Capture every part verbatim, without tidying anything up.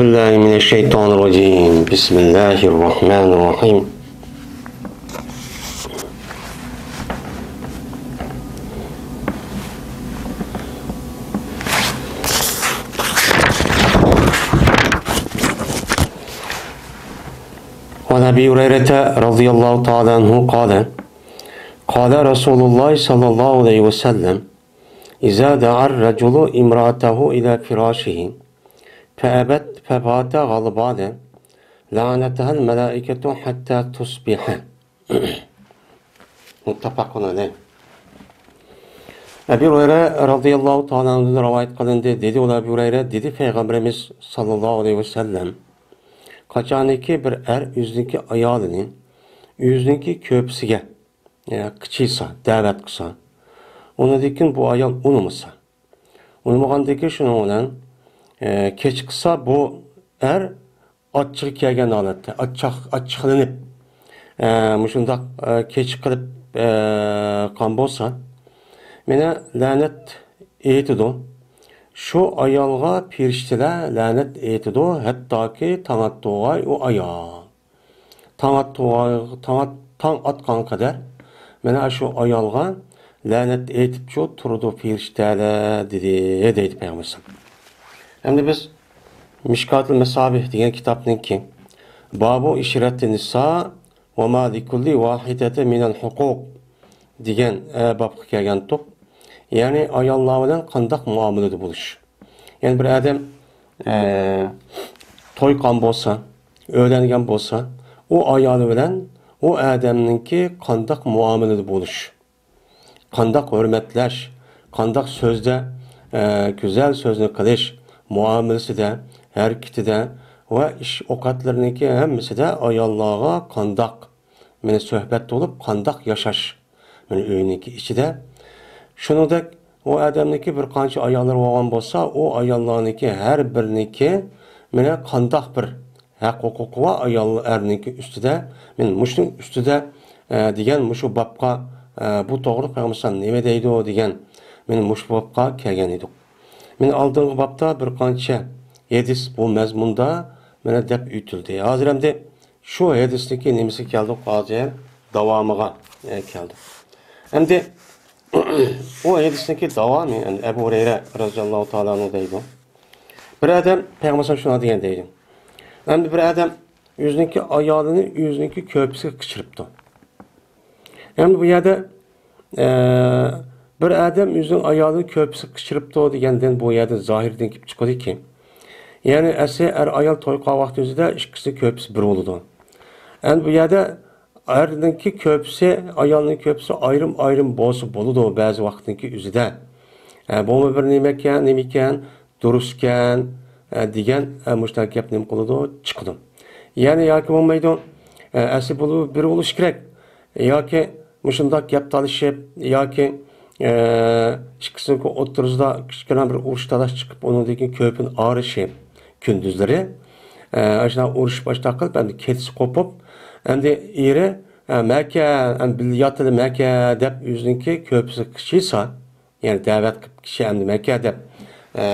بسم الله من الشيطان الرجيم. بسم الله الرحمن الرحيم. وعن أبي هريرة رضي الله تعالى عنه قال: قال رسول الله صلى الله عليه وسلم: إذا دعا الرجل امرأته إلى فراشه فأبت فبات غضبان لعنتها الملائكة حتى تصبح. متفق عليه. ئەبى ھۇرەيرە رەزىياللاھۇ تائالا ئەنھۇدىن رىۋايەت قىلىندى، دېدى ئۇلار، ئەبى ھۇرەيرە دېدى، پەيغەمبىرىمىز ساللاللاھۇ ئەلەيھى ۋەسەللەم، قاچانكى بىر ئەر ئۆزىنىڭكى ئايالىنى ئۆزىنىڭكى كۆرپىسىگە، يا، قىچىيسا، دەۋەت قىلسا، ئۇنىڭدىن كېيىن بۇ ئايال ئۇنىمىسا، ئۇنىمىغاندىن كېيىن شۇنىڭ بىلەن، ئە، كەچ قىلسا، بۇ ئەر ئاچچىقى كەلگەن ھالەتتە، ئاچچىق، ئاچچىقلىنىپ، ئە، مۇشۇنداق، ئە، كەچ قىلىپ، ئە، قان بولسا، مانا لەنەت ئېيتىدۇ. شۇ ئايالغا پېرىشتىلەر لەنەت ئېيتىدۇ، ھەتتاكى تاڭ ئاتتۇرغاي ئۇ ئايال. تاڭ ئاتتۇرغا-، تاڭ ئات-، تاڭ ئاتقانغا قەدەر مانا شۇ ئايالغا لەنەت ئېيتىپچۇ تۇرىدۇ پېرىشتەلەر، دېدى، دەيدۇ پەيغەمبەر. ئەمدى بىز مىشكاتۇل مەسابىھ دېگەن كىتابنىڭكى بابۇ ئىشرەتى نىسا ۋە ما لىكۇللى ۋاھىدەتى مىنەل ھوقۇق دېگەن، ئە، بابقا كەلگەنتۇق. يەنى ئاياللار بىلەن قانداق مۇئامىلىدە بولۇش. يەنى بىر ئادەم، ئە، توي قىلغان بولسا، ئۆيلەنگەن بولسا، ئۇ ئايالى بىلەن ئۇ ئادەمنىڭكى قانداق مۇئامىلىدە بولۇش، قانداق ھۆرمەتلەش، قانداق سۆزدە، ئە، گۈزەل سۆزنى قىلىش، مۇئامىلىسىدە، ھەرىكىتىدە ۋە ئىش ئوقەتلىرىنىڭكى ھەممىسىدە ئاياللارغا قانداق، مانا، سۆھبەتتە بولۇپ، قانداق ياشاش، مانا، ئۆينىڭكى ئىچىدە. شۇنىڭدەك ئۇ ئادەمنىڭكى بىر قانچە ئاياللىرى بولغان بولسا، ئۇ ئاياللارنىڭكى ھەر بىرىنىڭكى، مانا، قانداق بىر ھەق ھوقۇقى بار ئايال ئەرنىڭكى ئۈستىدە، مانا مۇشۇنىڭ ئۈستىدە، ئە، دېگەن مۇشۇ بابقا، ئە، بۇ توغرىلىق پەيغەمبەر نېمە دەيدۇ دېگەن، مانا مۇشۇ بابقا كەلگەن ئىدۇق. مانا ئالدىنقى بابتا بىر قانچە ھەدىس بۇ مەزمۇندا، مانا، دەپ ئۆتۈلدى. ھازىر ئەمدى شۇ ھەدىستىكى نېمىسىگە كەلدۇق؟ ھازىر داۋامىغا، ئە، كەلدۇق. ئەمدى ئۇ ھەدىستىكى داۋامى، يەنى ئەبۇ ھۇرەيرە رەزىياللاھۇ تائالا ئەنھۇ دەيدۇ. بىر ئادەم، پەيغەمبەر شۇنداق دېگەن دەيدۇ. ئەمدى بىر ئادەم ئۆزىنىڭكى ئايالىنى ئۆزىنىڭكى كۆرپىسىگە قىچىرىپتۇ. ئەمدى بۇ يەردە، ئە، بىر ئادەم ئۆزىنىڭ ئايالىنى كۆرپىسىگە قىچىرىپتۇ دېگەندىن بۇ يەردە زاھىردىن كېلىپ چىقىدۇكى، يەنى ئەسلى ئەر-ئايال توي قىلغان ۋاقتى ئۆزىدە ئىككىسىنىڭ كۆرپىسى بىر بولىدۇ. ئەمدى بۇ يەردە ئەرنىڭكى كۆرپىسى، ئايالنىڭ كۆرپىسى ئايرىم-ئايرىم بولسا بولىدۇ بەزى ۋاقىتنىڭكى ئۆزىدە. ئە، بۇمۇ بىر نېمىكەن، نېمىكەن، دۇرۇسكەن، ئە، دېگەن، ئە، مۇشۇنداق گەپ نېمە قىلىدۇ؟ چىقىدۇ. يەنى ياكى بولمايدۇ، ئە، ئەسلى بولۇ-، بىر بولۇشى كېرەك. ياكى مۇشۇنداق گەپ تالىشىپ، ياكى، ئە، ئىككىسىنىڭ ئوتتۇرىسىدا كىچىككىنە بىر ئۇرۇش تالاش چىقىپ، ئۇنىڭدىن كېيىن كۆرپىنى ئايرىشىپ، كۈندۈزلىرى، ئە، ئاشۇنداق ئۇرۇشۇپ، ئاشۇنداق قىلىپ، ئەمدى كېچىسى قوپۇپ، ئەمدى ئېرى، ئە، مەكە، ئەمدى بىللە ياتىلى مەكە دەپ ئۆزىنىڭكى كۆرپىسىگە قىچىيسا، يەنى دەۋەت قىلىپ كىشى ئەمدى مەكە دەپ، ئە،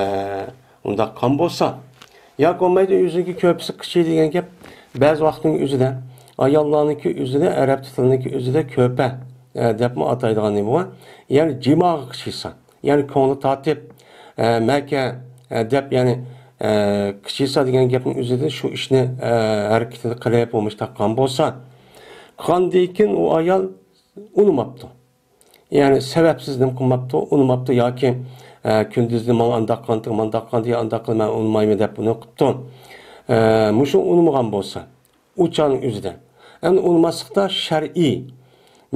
ئۇنداق قىلغان بولسا، ياكى بولمايدۇ ئۆزىنىڭكى كۆرپىسىگە قىچىي دېگەن گەپ بەزى ۋاقىتنىڭ ئۆزىدە، ئاياللارنىڭكى ئۆزىدە، ئەرەب تىلىنىڭكى ئۆزىدە كۆرپە، ئە، دەپمۇ ئاتايدىغان نېمە بار؟ يەنى جىماغا قىچىيسا، يەنى كۆڭلى تارتىپ، ئە، مەكە، ئە، دەپ، يەنى، ئە، قىچىيسا دېگەن گەپنىڭ ئۆزىدە شۇ ئىشنى، ئە، ھەرىكىتىنى قىلىپ، بولمۇشتاق قىلغان بولسا، قىلغاندىن كېيىن ئۇ ئايال ئۇنىماپتۇ. يەنى سەۋەبسىز نېمە قىلماپتۇ، ئۇنىماپتۇ ياكى، ئە، كۈندۈزدە ماڭا ئانداق قىلدى، مانداق قىلدى، يا ئانداق قىلدى، مەن ئۇنىمايمەن دەپ بۇنى قىپتۇ. ئە، مۇشۇ ئۇنىمىغان بولسا، ئۇ چاغنىڭ ئۆزىدە. ئەمدى ئۇنىماسلىقتا شەرئىي،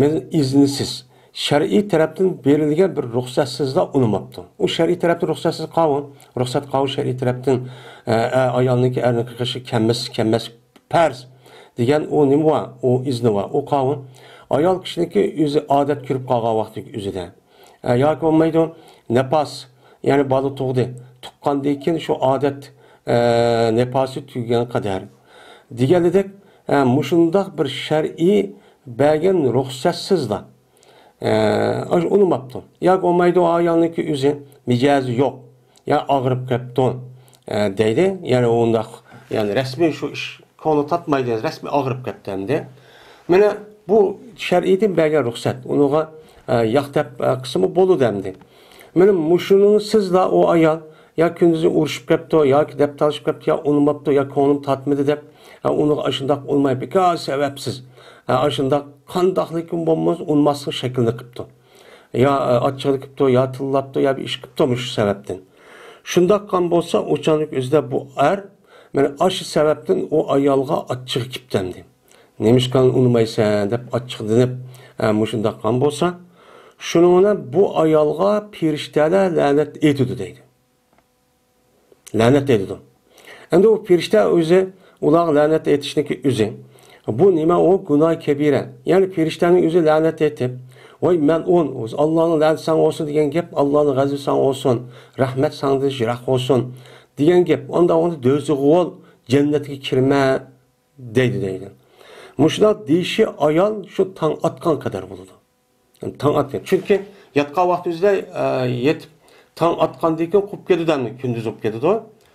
مەن ئىزنىسىز، شەرئىي تەرەپتىن بېرىلگەن بىر رۇخسەتسىزلا ئۇنىماپتۇ. ئۇ شەرئىي تەرەپتىن رۇخسەتسىز قاۋۇ، رۇخسەت قاۋۇ شەرئىي تەرەپتىن، ئە، ئە، ئايالنىڭكى ئەرنىڭ قېشىغا كەلمەس، كەلمەس پەرز دېگەن ئۇ نېمە بار؟ ئۇ ئىزنى بار. ئۇ قاۋۇ ئايال كىشىنىڭكى ئۆزى ئادەت كۆرۈپ قالغان ۋاقتىدىكى ئۆزىدە. ئە، ياكى بولمايدۇ، نەپاس، يەنى بالا تۇغدى. تۇغقاندىن كېيىن شۇ ئادەت، ئە، نەپاسى تۈگىگەن قەدەر. دېگەنىدەك، ئە، مۇشۇنداق بىر شەرئىي بەرگەن رۇخسەتسىزلا، ئە، ئاشۇ ئۇنىماپتۇ. ياكى بولمايدۇ، ئايالنىڭكى ئۆزى مىجەزى يوق. يا ئاغرىپ قېپتۇ. ئە، دەيدۇ. يەنى ئۇنداق، يەنى رەسمىي شۇ ئىش كۆڭلى تارتمايدۇ، رەسمىي ئاغرىپ كەتتى ئەمدى. مانا بۇ شەرئىيدىن بەرگەن رۇخسەت. ئۇنىڭغا، ئە، ياق دەپ، ئە، قىلسىمۇ بولىدۇ ئەمدى. مانا مۇشۇنىڭ سىزلا ئۇ ئايال يا كۈندۈزى ئۇرۇشۇپ كەپتۇ، ياكى دەپ تالىشىپ كەپتۇ، يا ئۇنىماپتۇ، يا كۆڭلۈم تارتمىدى دەپ، ئە، ئۇنىڭغا ئاشۇنداق ئۇنىماي، بىكار سەۋەبسىز، ئە، ئاشۇنداق قانداقلىكىمۇ بولمىسۇن، ئۇنىماسلىق شەكلىنى قىپتۇ. يا، ئە، ئاچچىقى كېلىپتۇ، يا تىللاپتۇ، يا بىر ئىش قىپتۇ مۇشۇ سەۋەبتىن. شۇنداق قان بولسا، ئۇ چاغنىڭ ئۆزىدە بۇ ئەر، مانا، ئاشۇ سەۋەبتىن ئۇ ئايالغا ئاچچىقى كېپتۇ ئەمدى. نېمىشقا ئۇنىمايسەن دەپ ئاچچىقلىنىپ، ئە، مۇشۇنداق قان بولسا، شۇنىڭ بىلەن بۇ ئايالغا پېرىشتەلەر لەنەت ئېيتىدۇ دەيدۇ. لەنەت ئېيتىدۇ. ئەمدى ئۇ پېرىشتە ئۆزى ئۇلارغا لەنەت ئېيتىشنىڭكى ئۆزى. بۇ نېمە؟ ئۇ گۇناھ كەبىرە. يەنى پېرىشتەنىڭ ئۆزى لەنەت ئېيتىپ، ۋاي مەلئۇن، ئاللانىڭ لەنىتى ساڭا بولسۇن دېگەن گەپ، ئاللانىڭ غەزىپى ساڭا بولسۇن، رەھمەت ساڭدىن يىراق بولسۇن دېگەن گەپ. ئانداق بولغاندا دوزىخىغا بول، جەننەتكە كىرمە دەيدۇ دەيدۇ. مۇشۇنداق دېيىشى ئايال شۇ تاڭ ئاتقان قەدەر بولىدۇ. تاڭ ئاتقان. چۈنكى ياتقان ۋاقتىمىزدا، ئە، يېتىپ، تاڭ ئاتقاندىن كېيىن قوپۇپ كېتىدۇ، ئەمدى كۈندۈز بولۇپ كېتىدۇ.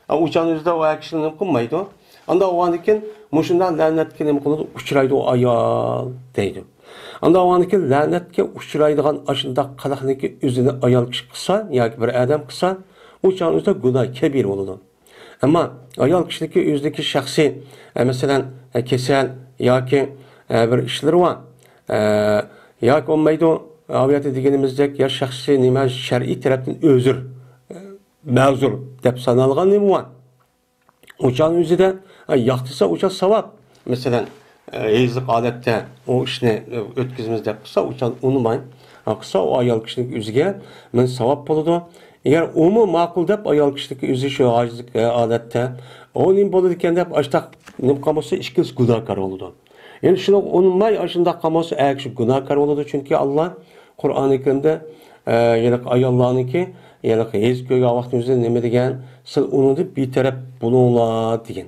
ئە، ئۇ چاغنىڭ ئۆزىدە ئۇ ئەر كىشى نېمە قىلمايدۇ. ئانداق بولغاندىن كېيىن مۇشۇنداق لەنەتكە نېمە قىلىدۇ؟ ئۇچرايدۇ ئۇ ئايال دەيدۇ. ئانداق بولغاندىن كېيىن لەنەتكە ئۇچرايدىغان ئاشۇنداق قىلىقنىكى ئۆزىنى ئايال كىشى قىلسا ياكى بىر ئادەم قىلسا، ئۇ چاغنىڭ ئۆزىدە گۇناھ كەبىر بولىدۇ. ئەمما ئايال كىشىنىڭكى ئۆزىنىڭكى شەخسىي، ئە، مەسىلەن، ئە، كېسەل ياكى، ئە، بىر ئىشلىرى بار، ئە، ياكى بولمايدۇ، ئە، ئاۋۇ يەردە دېگىنىمىزدەك يا شەخسىي نېمە شەرئىي تەرەپتىن ئۆزۈر، ئە، مەزۇر دەپ سانالغان نېمە بار. ئۇ چاغنىڭ ئۆزىدە، ئە، ياق دېسە ئۇ چاغ ساۋاب. مەسىلەن، ئە، ھەيزلىك ھالەتتە ئۇ ئىشنى، ئە، ئۆتكۈزىمىز دەپ قىلسا، ئۇ چاغ ئۇنىماي. ئە، قىلسا ئۇ ئايال كىشىنىڭكى ئۆزىگە مەن ساۋاب بولىدۇ. ئەگەر ئۇمۇ ماقۇل دەپ ئايال كىشىنىڭكى ئۆزى شۇ ھاجەتلىك، ئە، ھالەتتە، ئۇ نېمە بولىدىكەن دەپ ئاشتاق نېمە قىلغان بولسا، ئىككىلىسى گۇناھكار بولىدۇ. يەنى شۇنىڭغا ئۇنىماي ئاشۇنداق قىلغان بولسا، ئەر كىشى گۇناھكار بولىدۇ. چۈنكى ئاللا قۇرئانى كەرىمدە، ئە، يەنى ئاياللارنىڭكى، يەنى ھەيز كۆرگەن ۋاقتىمىزدا نېمە دېگەن؟ سىز ئۇنىڭدىن بىتەرەپ بولۇڭلار دېگەن.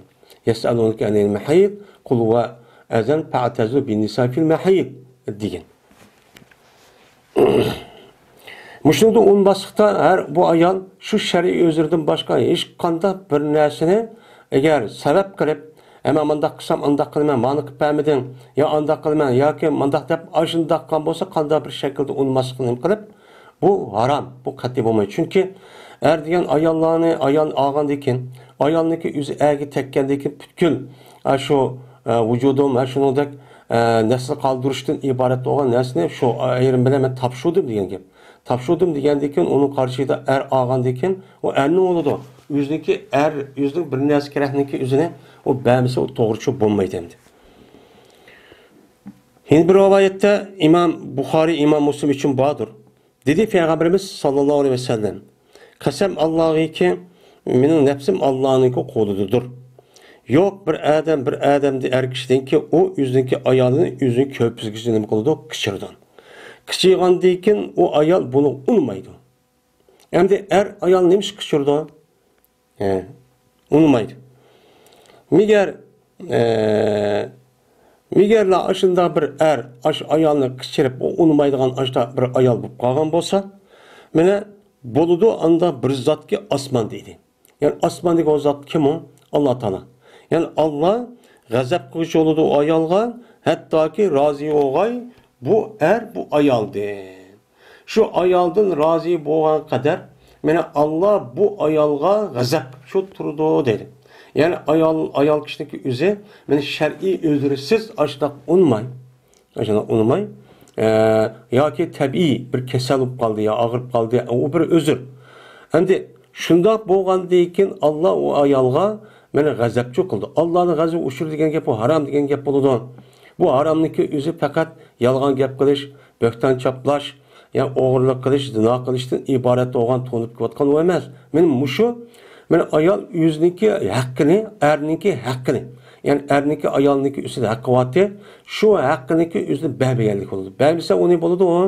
يەسئەلۇنەكە ئەنىل مەھىد، قۇل ھۇۋە ئەزەن، فەئتەزىلۇ بىننىسا فىل مەھىد دېگەن. مۇشۇنىڭدا ئۇنىماسلىقتا ھەر بۇ ئايال شۇ شەرئىي ئۆزرىدىن باشقا ھېچقانداق بىر نەرسىنى ئەگەر سەۋەب قىلىپ، ئەمما مانداق قىلسام ئانداق قىلىمەن، مانا قىلىپ بەرمىدىڭ، يا ئانداق قىلىمەن ياكى مانداق دەپ ئاشۇنداق قىلغان بولسا، قانداق بىر شەكىلدە ئۇنىماسلىقنى نېمە قىلىپ، بۇ ھارام، بۇ قەتئىي بولمايدۇ. چۈنكى ئەر دېگەن ئاياللارنى، ئايال ئالغاندىن كېيىن، ئايالنىڭكى ئۆزى ئەرگە تەگكەندىن كېيىن پۈتكۈل، ئە، شۇ، ئە، ۋۇجۇدۇم، ئە، شۇنىڭدەك، ئە، نەسل قالدۇرۇشتىن ئىبارەت بولغان نەرسىنى شۇ ئايرىم بىلەن مەن تاپشۇردۇم دېگەن گەپ. تاپشۇردۇم دېگەندىن كېيىن، ئۇنىڭ قارشىدا ئەر ئالغاندىن كېيىن، ئۇ ئەرنىڭ بولىدۇ. ئۆزىنىڭكى ئەر، ئۆزىنىڭ بىر نەرسە كېرەكنىڭكى ئۆزىنى ئۇ بەرمىسە، ئۇ توغرىچۇ بولمايدۇ ئەمدى. يەنە بىر رىۋايەتتە ئىمام بۇخارىي، ئىمام مۇسلىم ئۈچۈن باردۇر. دېدى پەيغەمبىرىمىز ساللاللاھۇ ئەلەيھى ۋەسەللەم، قەسەم ئاللاغىكى، مېنىڭ نەپسىم ئاللانىڭكى قولىدىدۇر. يوق بىر ئادەم، بىر ئادەمدە ئەر كىشىدىنكى ئۇ ئۆزىنىڭكى ئايالىنى ئۆزىنىڭ كۆرپىسىگە نېمە قىلىدۇ؟ قىچۇرىدۇ. قىچۇرغاندىن كېيىن ئۇ ئايال بۇنى ئۇنىمايدۇ. ئەمدى ئەر ئايال نېمىشقا قىچۇرىدۇ؟ ئە، ئۇنىمايدۇ. مىگەر، ئە، مىگەرلا ئاشۇنداق بىر ئەر ئاشۇ ئايالنى قىچۇرۇپ، ئۇ ئۇنىمايدىغان ئاشۇنداق بىر ئايال بولۇپ قالغان بولسا، مانا بولىدۇ ئاندا بىر زاتكى ئاسمان دېدى. يەنى ئاسماندىكى ئۇ زات كىم ئۇ؟ ئاللا تائالا. يەنى ئاللا غەزەپ قىلغۇچى بولىدۇ ئۇ ئايالغا، ھەتتاكى رازى بولغاي بۇ ئەر بۇ ئايالدىن. شۇ ئايالدىن رازى بولغان قەدەر، مانا، ئاللا بۇ ئايالغا غەزەپ قىلىپ تۇرىدۇ دەيدۇ. يەنى ئايال، ئايال كىشىنىڭكى ئۆزى، مانا، شەرئىي ئۆزرىسىز ئاشۇنداق ئۇنىماي، ئاشۇنداق ئۇنىماي، ئە، ياكى تەبىئىي بىر كېسەل بولۇپ قالدى يا ئاغرىپ قالدى، ئۇ بىر ئۆزۈر. ئەمدى شۇنداق بولغاندىن كېيىن ئاللا ئۇ ئايالغا مانا غەزەپچۇ قىلدى. ئاللانىڭ غەزىپى ئۇچۇر دېگەن گەپ، بۇ ھارام دېگەن گەپ بولىدۇ. بۇ ھارامنىڭكى ئۆزى پەقەت يالغان گەپ قىلىش، بۆھتان چاپلاش، يا ئوغرىلىق قىلىش، زىنا قىلىشتىن ئىبارەت بولغان تونۇپ كېلىۋاتقان ئۇ ئەمەس. مانا مۇشۇ، مانا ئايال ئۆزىنىڭكى ھەققىنى، ئەرنىڭكى ھەققىنى، يەنى ئەرنىڭكى ئايالنىڭكى ئۈستىدە ھەققى بارتى، شۇ ھەققىنىڭكى ئۆزىنى بەرمىگەنلىك بولىدۇ. بەرمىسە ئۇ نېمە بولىدۇ ئۇ؟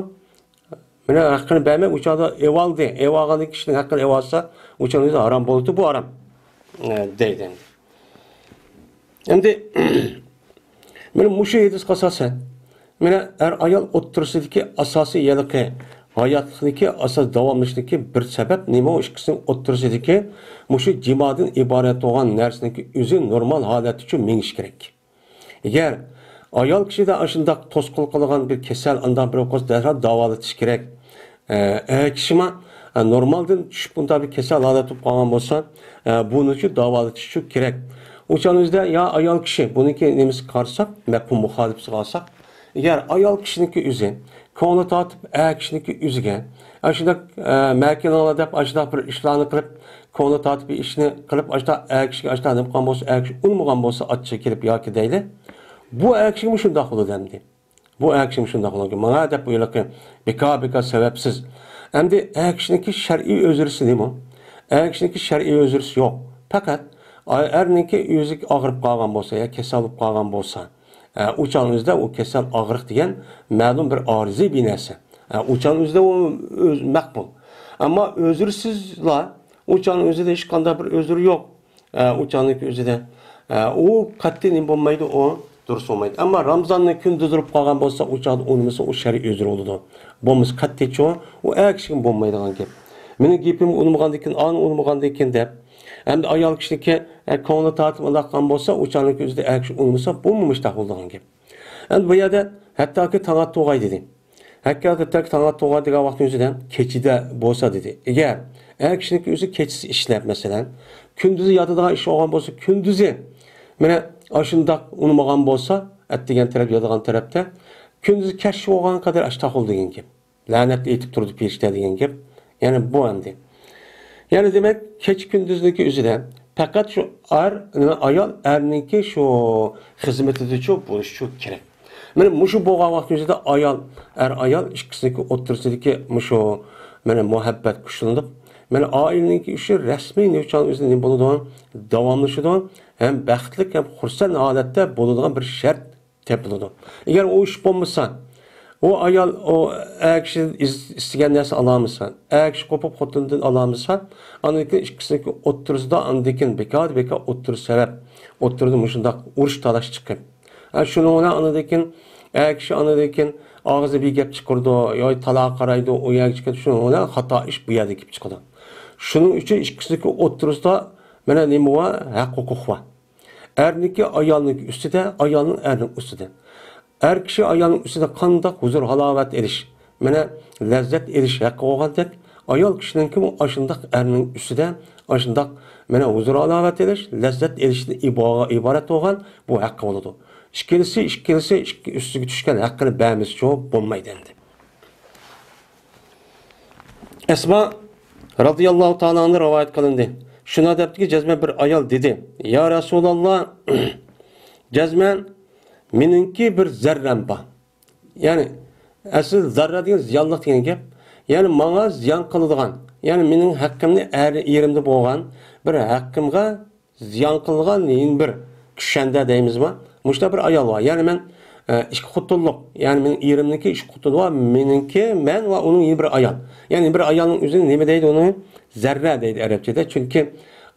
مانا ھەققىنى بەرمەي، ئۇ چاغدا ئېۋالدى. ئېۋالغاندىن كىشىنىڭ ھەققىنى ئېۋالسا، ئۇ چاغدا ئۆزى ھارام بولىدۇ، بۇ ھارام، ئە، دەيدۇ. ئەمدى، مانا مۇشۇ ھەدىسكە ئاساسەن، مانا ئەر-ئايال ئوتتۇرىسىدىكى ئاساسىي ھېلىقى ھاياتلىقنىڭكى ئاساس داۋاملىشىشىدىكى بىر سەۋەب نېمە؟ ئۇ ئىككىسىنىڭ ئوتتۇرىسىدىكى مۇشۇ جىمادىن ئىبارەت بولغان نەرسىنىڭكى ئۆزى نورمال ھالەتتىچۇ مېڭىشى كېرەك. ئەگەر ئايال كىشىدە ئاشۇنداق توسقۇنلۇق قىلىدىغان بىر كېسەل، ئانداق بىر قوز دەرھال داۋالىتىش كېرەك. ئە، ئەر كىشىما، ئە، نورمالدىن چۈشۈپ، بۇنداق بىر كېسەل ھالەت بولۇپ قالغان بولسا، ئە، بۇنىچۇ داۋالىتىشچۇ كېرەك. ئۇ چاغنىڭ ئۆزىدە يا ئايال كىشى، بۇنىڭكى نېمىسىگە قارىساق، مەپھۇم مۇخالىپىسىگە قارىساق، ئەگەر ئايال كىشىنىڭكى ئۆزى كۆڭلى تارتىپ، ئەر كىشىنىڭكى ئۆزىگە، ئاشۇنداق، ئە، مەكىنىڭلار دەپ، ئاشۇنداق بىر ئىشلارنى قىلىپ، كۆڭلى تارتىپ بىر ئىشنى قىلىپ، ئاشۇنداق ئەر كىشىگە ئاشۇنداق نېمە قىلغان بولسا، ئەر كىشى ئۇنىمىغان بولسا، ئاچچىقى كېلىپ ياكى دەيلى، بۇ ئەر كىشىگە مۇشۇنداق بولىدۇ ئەمدى. بۇ ئەر كىشىمۇ شۇنداق بولىدۇ. ماڭا دەپ بۇ ھېلىقى بىكار-بىكار سەۋەبسىز. ئەمدى ئەر كىشىنىڭكى شەرئىي ئۆزرىسى نېمە؟ ئەر كىشىنىڭكى شەرئىي ئۆزرىسى يوق. پەقەت ئەرنىڭكى ئۆزى ئاغرىپ قالغان بولسا يا كېسەل بولۇپ قالغان بولسا، ئە، ئۇ چاغنىڭ ئۆزىدە ئۇ كېسەل ئاغرىق دېگەن مەلۇم بىر ئارىزىي بىر نەرسە. ئە، ئۇ چاغنىڭ ئۆزىدە ئۇ ئۆز مەقبۇل. ئەمما ئۆزرىسىزلا، ئۇ چاغنىڭ ئۆزىدە ھېچقانداق بىر ئۆزرى يوق. ئە، ئۇ چاغنىڭكى ئۆزىدە، ئە، ئۇ قەتئىي نېمە بولمايدۇ، ئۇ دۇرۇس بولمايدۇ. ئەمما رامزاننىڭ كۈندۈزى بولۇپ قالغان بولسا، ئۇ چاغدا ئۇنىمىسا، ئۇ شەرئىي ئۆزرە بولىدۇ. بولمىسا قەتئىيچۇ، ئۇ ئەر كىشىگە بولمايدىغان گەپ. مېنىڭ گېپىم ئۇنىمىغاندىكىن، ئانى ئۇنىمىغاندىكىن دەپ. ئەمدى ئايال كىشىنىڭكى، ئە، كۆڭلى تارتىپ ئۇنداق قىلغان بولسا، ئۇ چاغنىڭكى ئۆزىدە ئەر كىشى ئۇنىمىسا، بۇمۇ مۇشتاق بولىدىغان گەپ. ئەمدى بۇ يەردە ھەتتاكى تاڭ ئاتتۇرغاي دېدى. ھەقىقەتەن تاڭ ئاتتۇرغاي دېگەن ۋاقىتنىڭ ئۆزىدە كېچىدە بولسا دېدى. ئەگەر ئەر كىشىنىڭكى ئۆزى كېچىسى ئىشلەپ، مەسىلەن، كۈندۈزى ياتىدىغان ئىش بولغان بولسا، كۈندۈزى مانا ئاشۇنداق ئۇنىمىغان بولسا، ئەتىگەن تەرەپ ياتىدىغان تەرەپتە، كۈندۈزى كەچ بولغان قەدەر ئاشتاق بول دېگەن گەپ. لەنەت ئېيتىپ تۇرىدۇ پەرىشتە دېگەن گەپ. يەنى بۇ ئەمدى. يەنى دېمەك، كېچە كۈندۈزنىڭكى ئۆزىدە پەقەت شۇ ئەر، نېمە، ئايال ئەرنىڭكى شۇ خىزمىتىدىچۇ بولۇشىچۇ كېرەك. مانا مۇشۇ بولغان ۋاقىت ئۆزىدە ئايال، ئەر ئايال ئىككىسىنىڭكى ئوتتۇرىسىدىكى مۇشۇ، مانا، مۇھەببەت كۈچلىنىپ، مانا ئائىلىنىڭكى ئىشى رەسمىي نېچۈن ئۆزىدە نېمە بولىدۇ؟ داۋاملىشىدۇ. ھەم بەختلىك، ھەم خۇرسەن ھالەتتە بولىدىغان بىر شەرت تېپىلىدۇ. ئەگەر ئۇ ئىش بولمىسا، ئۇ ئايال، ئۇ ئەر كىشى ئىز-، ئىستىگەن نەرسە ئالالمىسا، ئەر كىشى قوپۇپ خوتۇندىن ئالالمىسا، ئاندىن كېيىن ئىككىسىنىڭكى ئوتتۇرىسىدا ئاندىن كېيىن بىكار، بىكار ئوتتۇرا سەۋەب، ئوتتۇرىدا مۇشۇنداق ئۇرۇش تالاش چىقىپ. ھە، شۇنىڭ بىلەن ئاندىن كېيىن ئەر كىشى ئاندىن كېيىن ئاغزى بىر گەپ چىقىرىدۇ، يا تالاغا قارايدۇ، ئۇ يەرگە چىقىدۇ، شۇنىڭ بىلەن خاتا ئىش بۇ يەردە كېلىپ چىقىدۇ. شۇنىڭ ئۈچۈن ئىككىسىنىڭكى ئوتتۇرىسىدا مانا نېمە بار؟ ھەق ھوقۇق بار. ئەرنىڭكى ئايالنىڭكى ئۈستىدە، ئايالنىڭ ئەرنىڭ ئۈستىدە. ئەر كىشى ئايالنىڭ ئۈستىدە قانداق ھۇزۇر-ھالاۋەت ئېلىش، مانا لەززەت ئېلىش ھەققى بولغاندەك، ئايال كىشىنىڭكىمۇ ئاشۇنداق ئەرنىڭ ئۈستىدە ئاشۇنداق مانا ھۇزۇر-ھالاۋەت ئېلىش، لەززەت ئېلىشتىن ئىبا-، ئىبارەت بولغان بۇ ھەققى بولىدۇ. ئىككىلىسى، ئىككىلىسى ئىككى ئۈستىگە چۈشكەن ھەققىنى بەرمىسىچۇ بولمايدۇ ئەمدى. ئەسما رازىياللاھۇ تائالا ئانھا رىۋايەت قىلىندى. شۇنداق دەپتىكى، جەزمەن بىر ئايال دېدى: يا رەسۇلاللا، جەزمەن مېنىڭكى بىر زەررەم بار. يەنى ئەسلى زەررە دېگەن زىيانلىق دېگەن گەپ. يەنى ماڭا زىيان قىلىدىغان، يەنى مېنىڭ ھەققىمنى ئەر-، ئېرىمدە بولغان بىر ھەققىمغا زىيان قىلىدىغان يەنە بىر كۈشەندە دەيمىزما؟ مۇشۇنداق بىر ئايال بار. يەنى مەن، ئە، ئىككى خوتۇنلۇق، يەنى مېنىڭ ئېرىمنىڭكى ئىككى خوتۇنى بار، مېنىڭكى، مەن ۋە ئۇنىڭ يەنە بىر ئايال. يەنى بىر ئايالنىڭ ئۆزىنى نېمە دەيدۇ ئۇنى؟ زەررە دەيدۇ ئەرەبچىدە. چۈنكى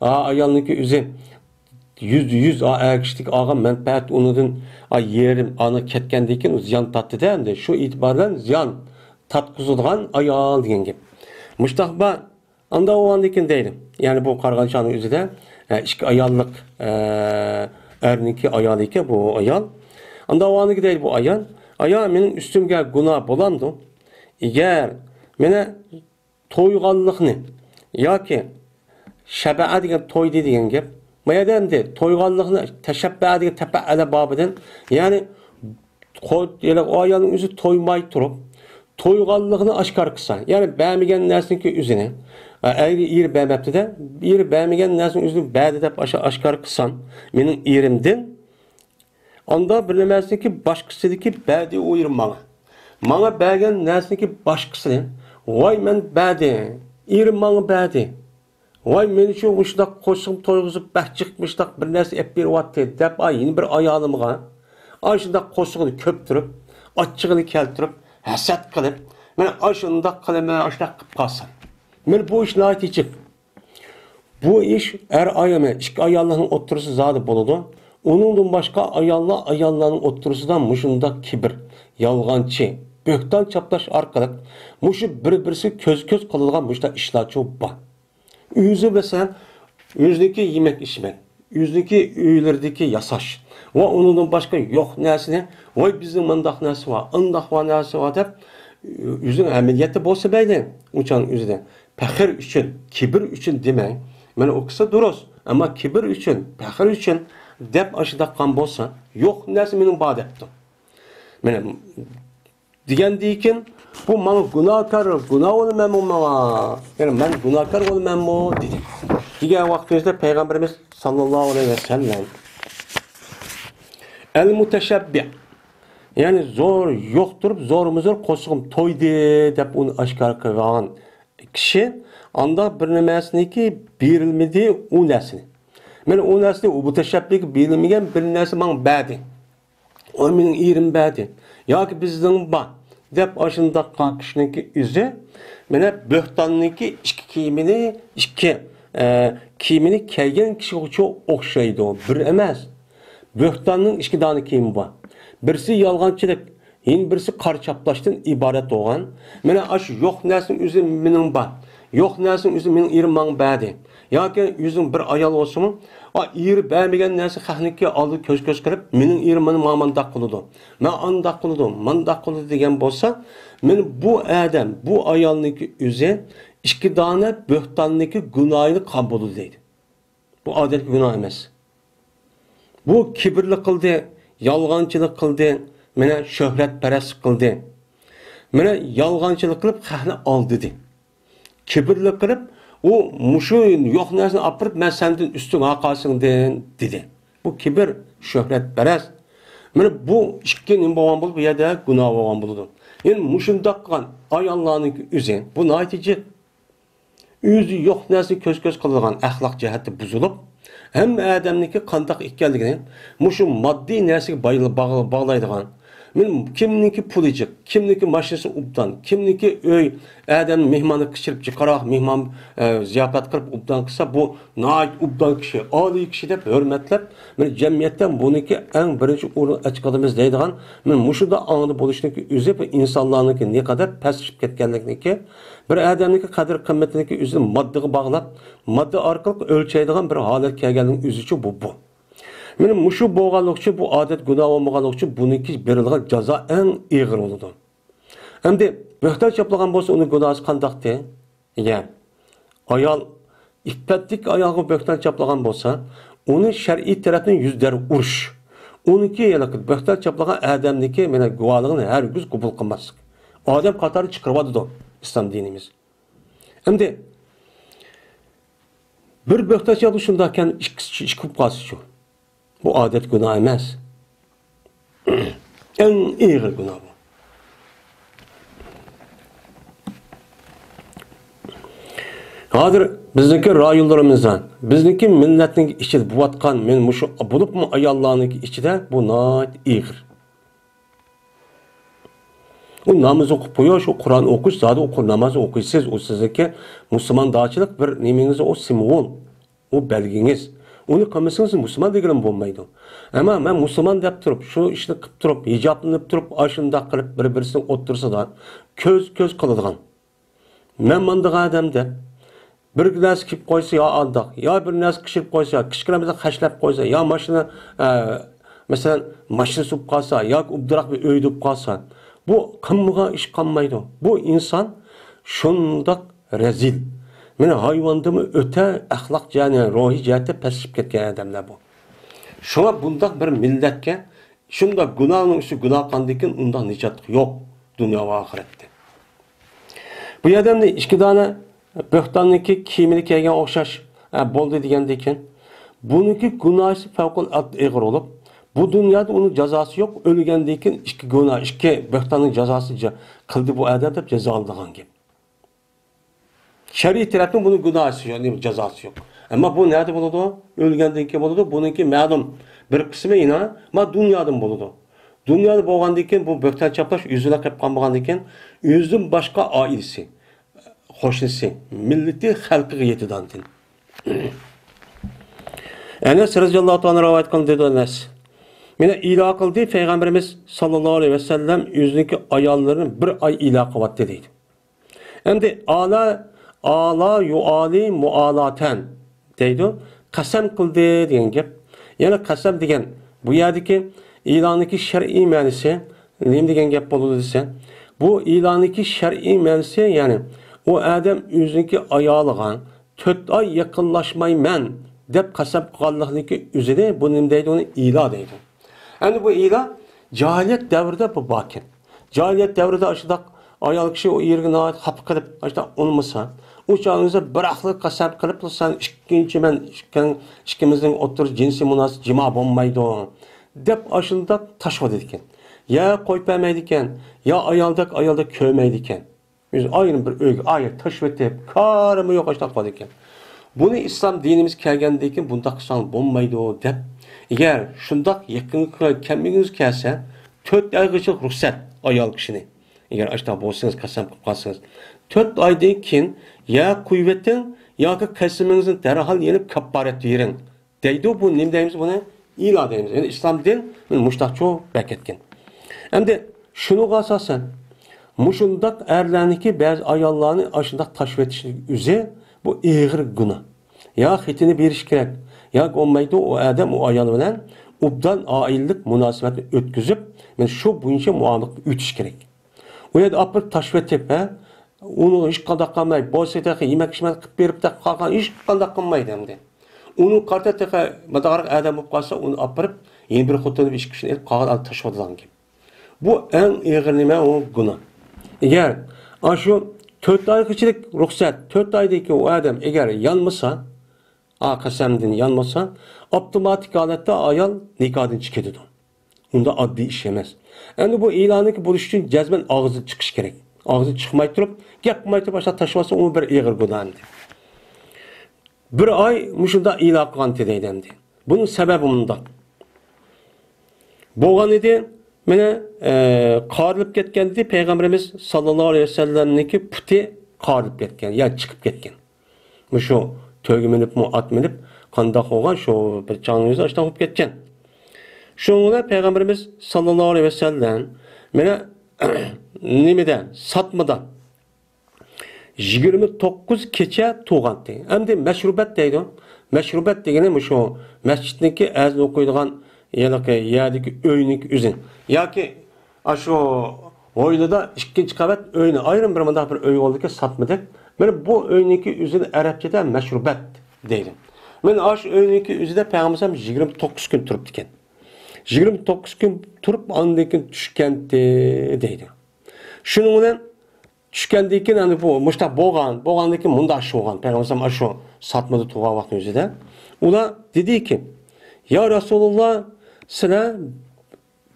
ئا ئايالنىڭكى ئۆزى يۈزدە يۈز ئا ئەر كىشىدىكى ئالغان مەنپەئەت ئۇنىڭدىن ئا يېرىم ئانا كەتكەندىن كېيىن ئۇ زىيان تارتتى-دە، ئەمدى شۇ ئېتىبار بىلەن زىيان تارتقۇزىدىغان ئايال دېگەن گەپ. مۇشۇنداق بار. ئاندا بولغاندىن كېيىن دەيدۇ. يەنى بۇ قارىغانچاغنىڭ ئۆزىدە، ئە، ئىككى ئاياللىق، ئە، ئەرنىڭكى ئايالى ئىكەن بۇ ئايال. ئاندا بولغاندىن كېيىن دەيدۇ بۇ ئايال: ئايا، مېنىڭ ئۈستۈمگە گۇناھ بولامدۇ؟ ئەگەر مېنى تويغانلىقنى ياكى شەبەئە دېگەن تويدى دېگەن گەپ. ما يەردە ئەمدى تويغانلىقنى، تەشەببەئە دېگەن تەپەئەلە بابىدىن، يەنى قو-، يەنى ئۇ ئايالنىڭ ئۆزى تويماي تۇرۇپ، تويغانلىقىنى ئاشكارا قىلسا، يەنى بەرمىگەن نەرسىنىڭكى ئۆزىنى، ئە، ئەينى ئېرى بەرمەپتىدە، ئېرى بەرمىگەن نەرسىنىڭ ئۆزىنى بەردى دەپ ئاشا-، ئاشكارا قىلسام، مېنىڭ ئېرىمدىن، ئاندا بىر نەرسىنىڭكى باشقىسىنىڭكى بەردى ئۇ ئېرىم ماڭا. ماڭا بەرگەن نەرسىنىڭكى باشقىسىنى، ۋاي مەن بەردى، ئېرىم ماڭا بەردى. ۋاي، مېنىچۇ مۇشۇنداق قوشۇق تويغۇزۇپ، بەك جىق مۇشۇنداق بىر نەرسە ئېلىپ بېرىۋاتتى، دەپ، ئاي، يەنە بىر ئايالىمغا ئاشۇنداق قوشۇقنى كۆپتۈرۈپ، ئاچچىقىنى كەلتۈرۈپ، ھەسەت قىلىپ، مەن ئاشۇنداق قىلىمەن، ئاشۇنداق قىلىپ قالسام. مانا بۇ ئىش ناھايىتى جىق. بۇ ئىش ئەر ئايال، ئىككى ئاياللىقنىڭ ئوتتۇرىسىدا زادى بولىدۇ. ئۇنىڭدىن باشقا ئاياللار، ئاياللارنىڭ ئوتتۇرىسىدا مۇشۇنداق كىبىر، يالغانچى، بۆھتان چاپلاش ئارقىلىق مۇشۇ بىر-بىرسىگە كۆز-كۆز قىلىدىغان مۇشۇنداق ئىشلارچۇ بار. ئۆزى مەسىلەن، ئۆزىنىڭكى يېمەك-ئىچمەك، ئۆزىنىڭكى ئۆيلىرىدىكى ياساش ۋە ئۇنىڭدىن باشقا يوق نەرسىنى، ۋاي بىزنىڭ مۇنداق نەرسە بار، ئۇنداق بار نەرسە بار دەپ، ئۆزىنىڭ ئەمەلىيەتتە بولسا مەيلى، ئۇچان ئۆزىدە پەخىر ئۈچۈن، كىبىر ئۈچۈن دېمەي، مانا ئۇ قىسا دۇرۇس، ئەمما كىبىر ئۈچۈن، پەخىر ئۈچۈن دەپ ئاشۇنداق قىلغان بولسا، يوق نەرسە مېنىڭ بار دەپتۇ. مانا دېگەندىكىن، بۇ ماڭا گۇناھكار، گۇناھ بولىمەنمۇ ماڭا؟ يەنى مەن گۇناھكار بولىمەنمۇ؟ دېدى. دېگەن ۋاقتىمىزدا پەيغەمبىرىمىز ساللاللاھۇ ئەلەيھى ۋەسەللەم، ئەل مۇتەشەببىھ، يەنى زور يوق تۇرۇپ، زورمۇ زور قورسىقىم تويدى دەپ ئۇنى ئاشكارا قىلغان كىشى، ئانداق بىر نېمەسىنىكى بېرىلمىدى ئۇ نەرسىنى. مەن ئۇ نەرسىنى ئۇ مۇتەشەببىھكە بېرىلمىگەن بىر نەرسە ماڭا بەردى. ئۇ مېنىڭ ئېرىم بەردى. ياكى بىزنىڭ بار دەپ ئاشۇنداق قىلغان كىشىنىڭكى ئۆزى، مانا بۆھتاننىڭكى ئىككى كىيىمىنى، ئىككى، ئە، كىيىمىنى كىيگەن كىشىگە ئوخشايدۇ. بىر ئەمەس. بۆھتاننىڭ ئىككى دانە كىيىمى بار. بىرسى يالغانچىلىق، يەنە بىرسى قارا چاپلاشتىن ئىبارەت بولغان. مانا ئاشۇ يوق نەرسىنىڭ ئۆزى مېنىڭ بار. يوق نەرسىنىڭ ئۆزى مېنىڭ ئېرىم ماڭا بەردى. ياكى ئۆزىنىڭ بىر ئايال بولسىمۇ، ئا، ئېرى بەرمىگەن نەرسە خەقنىڭكى ئالدىدا كۆز-كۆز قىلىپ، مېنىڭ ئېرىم مانا ماڭا مانداق قىلىدۇ، مەن ئانداق قىلىدۇ، مانداق قىلىدۇ دېگەن بولسا، مانا بۇ ئادەم، بۇ ئايالنىڭكى ئۆزى ئىككى دانە بۆھتاننىڭكى گۇناھىنى قىلغان بولىدۇ دەيدۇ. بۇ ئادەتتىكى گۇناھ ئەمەس. بۇ كىبىرلىك قىلدى، يالغانچىلىق قىلدى، مانا شۆھرەتپەرەسلىك قىلدى. مانا يالغانچىلىق قىلىپ خەقنى ئالدىدى. كىبىرلىك قىلىپ، ئۇ مۇشۇ يوق نەرسىنى ئاپىرىپ، مەن سەندىن ئۈستۈن ھاقاسىڭدىن دېدى. بۇ كىبىر، شۆھرەتپەرەس. مانا بۇ ئىككى نېمە بولغان بولىدۇ، بۇ يەردە گۇناھ بولغان بولىدۇ. يەنى مۇشۇنداق قىلغان ئاياللارنىڭكى ئۆزى، بۇ ناھايىتى جىق. ئۆزى يوق نەرسىنى كۆز-كۆز قىلىدىغان ئەخلاق جەھەتتە بۇزۇلۇپ، ھەممە ئادەمنىڭكى قانداق ئىكەنلىكىنى مۇشۇ ماددىي نەرسىگە بايل-، باغ-، باغلايدىغان. مېنىڭ كىمنىڭكى پۇلى جىق، كىمنىڭكى ماشىنىسى ئوبدان، كىمنىڭكى ئۆي، ئادەم مېھماننى كىچىرىپ جىقراق مېھمان، ئە، زىياپەت قىلىپ ئوبدان قىلسا، بۇ ناھايىتى ئوبدان كىشى، ئالىي كىشى دەپ ھۆرمەتلەپ، مانا جەمئىيەتتە بۇنىڭكى ئەڭ بىرىنچى ئورۇن ئەچىقىدىمىز دەيدىغان، مانا مۇشۇنداق ئاڭدا بولۇشنىڭكى ئۆزى بۇ ئىنسانلارنىڭكى نەقەدەر پەسلىشىپ كەتكەنلىكىنىڭكى، بىر ئادەمنىڭكى قەدىر-قىممىتىنىڭكى ئۆزىنى ماددىغا باغلاپ، ماددا ئارقىلىق ئۆلچەيدىغان بىر ھالەتكە كەلگەنلىكىنىڭ ئۆزىچۇ بۇ، بۇ. مانا مۇشۇ بولغانلىقى ئۈچۈن، بۇ ئادەت گۇناھ بولمىغانلىقى ئۈچۈن بۇنىڭكى بېرىلىدىغان جازا ئەڭ ئېغىر بولىدۇ. ئەمدى بۆھتان چاپلىغان بولسا، ئۇنىڭ گۇناھى قانداقتى؟ ئەگەر ئايال، ئىپپەتلىك ئايالغا بۆھتان چاپلىغان بولسا، ئۇنى شەرئىي تەرەپتىن يۈز دەررە ئۇرۇش. ئۇنىڭكى ھېلىقى بۆھتان چاپلىغان ئادەمنىڭكى مانا گۇۋاھلىقىنى ھەرگىز قوبۇل قىلماسلىق. ئادەم قاتارى چىقىرىۋاتىدۇ ئىسلام دىنىمىز. ئەمدى بىر بۆھتان چاپلىق شۇنداقكەن، ئىككىسى، ئىككى بولۇپ قالسىچۇ؟ بۇ ئادەت گۇناھ ئەمەس. ئەڭ ئېغىر گۇناھ بۇ. ھازىر بىزنىڭكى رايونلىرىمىزدا، بىزنىڭكى مىللەتنىڭ ئىچىدە بولۇۋاتقان، مەن مۇشۇ بولۇپمۇ ئاياللارنىڭكى ئىچىدە بۇ ناھايىتى ئېغىر. ئۇ ناماز ئوقۇپ قويۇش، ئۇ قۇرئان ئوقۇش، زادى ئۇ قۇر-، ناماز ئوقۇيسىز، ئۇ سىزنىڭكى مۇسۇلماندارچىلىق بىر نېمىڭىز، ئۇ سىمۋول، ئۇ بەلگىڭىز. ئۇنى قىلمىسىڭىز مۇسۇلمان دېگىلىمۇ بولمايدۇ. ئەمما مەن مۇسۇلمان دەپ تۇرۇپ، شۇ ئىشنى قىلىپ تۇرۇپ، ھىجابلىنىپ تۇرۇپ، ئاشۇنداق قىلىپ بىر-بىرسىنىڭ ئوتتۇرىسىدا كۆز-كۆز قىلىدىغان، مەن ماندىغان ئادەم دەپ، بىر نەرسە كىيىپ قويسا يا ئانداق، يا بىر نەرسە كىشىرىپ قويسا، كىچىككىنە بىر خەجلەپ قويسا، يا ماشىنا، ئە، مەسىلەن، ماشىنىسى بولۇپ قالسا، ياكى ئوبدانراق بىر ئۆيدە بولۇپ قالسا، بۇ قىلمىغان ئىش قالمايدۇ. بۇ ئىنسان شۇنداق رەزىل. مانا ھايۋاندىنمۇ ئۆتە ئەخلاق جەھەتتە، روھىي جەھەتتە پەسلىشىپ كەتكەن ئادەملەر بۇ. شۇڭا بۇنداق بىر مىللەتكە شۇنداق گۇناھنىڭ ئۈستىگە گۇناھ قىلغاندىن كېيىن ئۇنداق نىجات يوق دۇنيا ۋە ئاخىرەتتە. بۇ ئادەمنى ئىككى دانە بۆھتاننىڭكى كىيىمىنى كىيگەن ئوخشاش، ھە، بولدى دېگەندىن كېيىن، بۇنىڭكى گۇناھى پەۋقۇلئاددە ئېغىر بولۇپ، بۇ دۇنيادا ئۇنىڭ جازاسى يوق، ئۆلگەندىن كېيىن ئىككى گۇناھ، ئىككى بۆھتاننىڭ جازاسى جا-، قىلدى بۇ ئادەم دەپ جازالىنىدىغان گەپ. شەرئىي تەرەپتىن بۇنىڭ گۇناھىسى يوق، نېمە، جازاسى يوق. ئەمما بۇ نەدە بولىدۇ؟ ئۆلگەندىن كېيىن بولىدۇ. بۇنىڭكى مەلۇم بىر قىسمى يەنە ما دۇنيادىن بولىدۇ. دۇنيادا بولغاندىن كېيىن بۇ بۆھتان چاپلاش ئۆزىلا قېلىپ قالمىغاندىن كېيىن ئۆزىدىن باشقا ئائىلىسى، قوشنىسى، مىللىتى، خەلقىگە يېتىدۇ ئاندىن. ئەنەس رەزىياللاھۇ تائالا رىۋايەت قىلدى، دېدى ئەنەس. مانا ئىلا قىلدى پەيغەمبىرىمىز ساللاللاھۇ ئەلەيھى ۋەسەللەم ئۆزىنىڭكى ئاياللىرىنى بىر ئاي ئىلا قىلىۋەتتى دەيدۇ. ئەمدى ئالا، ئالا يۇئالى مۇئالاتەن دەيدۇ. قەسەم قىلدى دېگەن گەپ. يەنى قەسەم دېگەن بۇ يەردىكى ئىلانىكى شەرئىي مەنىسى نېمە دېگەن گەپ بولىدۇ دېسە، بۇ ئىلانىكى شەرئىي مەنىسى، يەنى ئۇ ئادەم ئۆزىنىڭكى ئايالىغا تۆت ئاي يېقىنلاشمايمەن دەپ قەسەم قىلغانلىقىنىڭكى ئۆزىنى بۇ نېمە دەيدۇ؟ ئۇنى ئىلا دەيدۇ. ئەمدى بۇ ئىلا جاھىلىيەت دەۋرىدە بۇ باركەن. جاھىلىيەت دەۋرىدە ئاشۇنداق ئايال كىشى ئۇ ئېرىگە ناھايىتى خاپا قىلىپ، ئاشۇنداق ئۇنىمىسا، ئۇ چاغنىڭدا بىراقلا قەسەم قىلىپ، سەن ئىككىنچى مەن ئىككىڭ-، ئىككىمىزنىڭ ئوتتۇرىسىدا جىنسىي مۇناسىۋەت جىما بولمايدۇ دەپ ئاشۇنداق تاشلىۋېتىدىكەن. يا قويۇپ بەرمەيدىكەن، يا ئايالدەك ئايالدەك كۆرمەيدىكەن. ئۆزى ئايرىم بىر ئۆيگە ئايرىپ تاشلىۋېتىپ، كارىمۇ يوق ئاشۇنداق قىلىدىكەن. بۇنى ئىسلام دىنىمىز كەلگەندىن كېيىن بۇنداق قىلساڭ بولمايدۇ دەپ، ئەگەر شۇنداق يېقىنغا كەلمىگۈڭىز كەلسە، تۆت ئايغىچە رۇخسەت ئايال كىشىنى. ئەگەر ئاشۇنداق بولسىڭىز، قەسەم قىلىپ قالسىڭىز، تۆت ئايدىن كېيىن يا قويۇۋېتىڭ، ياكى قەسىمىڭىزنى دەرھال يېنىپ كاپپارەت بېرىڭ. دەيدۇ، بۇ نېمە دەيمىز بۇنى؟ ئىلا دەيمىز. يەنى ئىسلام دىن مۇشۇنداق چوڭ بەركەتكەن. ئەمدى شۇنىڭغا ئاساسەن، مۇشۇنداق ئەرلەرنىڭكى بەزى ئاياللارنى ئاشۇنداق تاشلىۋېتىشنىڭ ئۆزى بۇ ئېغىر گۇناھ. يا خېتىنى بېرىش كېرەك، ياكى بولمايدۇ ئۇ ئادەم ئۇ ئايال بىلەن ئوبدان ئائىلىلىك مۇناسىۋەتنى ئۆتكۈزۈپ، مانا شۇ بويىچە مۇئامىلە ئۆتۈش كېرەك. ئۇ يەردە ئاپىرىپ تاشلىۋېتىپ، ھە؟ ئۇنى ھېچقانداق قىلماي، بولسا تېخى يېمەك ئىچمەك قىلىپ بېرىپ، تېخى قالغان ھېچقانداق قىلمايدۇ ئەمدى. ئۇنى قارىتا تېخى مۇنداقراق ئادەم بولۇپ قالسا، ئۇنى ئاپىرىپ، يەنە بىر خوتۇن ئىككى كىشىنى ئېلىپ قالغان ئادەم تاشلىۋاتىدىغان گەپ. بۇ ئەڭ ئېغىر نېمە؟ ئۇ گۇناھ. ئەگەر ئاشۇ تۆت ئايغىچىلىك رۇخسەت، تۆت ئايدىن كېيىن ئۇ ئادەم ئەگەر يانمىسا، ئا قەسەمدىن يانمىسا، ئاپتوماتىك ھالەتتە ئايال نىكاھدىن چىقىدۇ. ئۇنداق ئاددىي ئىش ئەمەس. ئەمدى بۇ ئىلانىكى بولۇش ئۈچۈن جەزمەن ئاغزىدىن چىقىش كېرەك. ئاغزىدىن چىقماي تۇرۇپ، گەپ قىلماي تۇرۇپ، ئاشۇنداق تاشلىۋالسا، ئۇ بىر ئېغىر گۇناھ ئەمدى. بىر ئاي مۇشۇنداق ئىلا قىلغانتى دەيدۇ ئەمدى. بۇنىڭ سەۋەبى مۇنداق. بولغان ئىدى، مانا، ئە، قارىلىپ كەتكەن ئىدى، پەيغەمبىرىمىز ساللاللاھۇ ئەلەيھى ۋەسەللەمنىڭكى پۇتى قارىلىپ كەتكەن، يا چىقىپ كەتكەن. مۇشۇ تۆگە مىنىپمۇ، ئات مىنىپ، قانداق بولغان، شۇ بىر چاغنىڭ ئۆزى ئاشۇنداق بولۇپ كەتكەن. شۇنىڭ بىلەن پەيغەمبىرىمىز ساللاللاھۇ ئەلەيھى ۋەسەللەم مانا نېمىدە، ساتمىدا يىگىرمە توققۇز كېچە تۇرغانتى. ئەمدى مەشرۇبەت دەيدۇ. مەشرۇبەت دېگىنى مۇشۇ مەسچىتنىڭكى ئەزان ئوقۇيدىغان ھېلىقى يەردىكى ئۆينىڭكى ئۆزى. ياكى ئاشۇ ھويلىدا ئىككىنچى قەۋەت ئۆينى، ئايرىم بىر مۇنداق بىر ئۆي بولىدىكەن، ساتمىدەك. مانا بۇ ئۆينىڭكى ئۆزىنى ئەرەبچىدە مەشرۇبەت دەيدۇ. مانا ئاشۇ ئۆينىڭكى ئۆزىدە پەيغەمبەر ئەلەيھىسسالام يىگىرمە توققۇز كۈن تۇرۇپتىكەن. يىگىرمە توققۇز كۈن تۇرۇپ، ئاندىن كېيىن چۈشكەنتى دەيدۇ. شۇنىڭ بىلەن چۈشكەندىن كېيىن، ئەمدى بۇ مۇشۇنداق بولغان، بولغاندىن كېيىن مۇنداق ئىش بولغان. پەيغەمبەر ئەلەيھىسسالام ئاشۇ ساتمىدا تۇرغان ۋاقتى ئۆزىدە ئۇلار دېدىكى، يا رەسۇلۇللا، سىلەر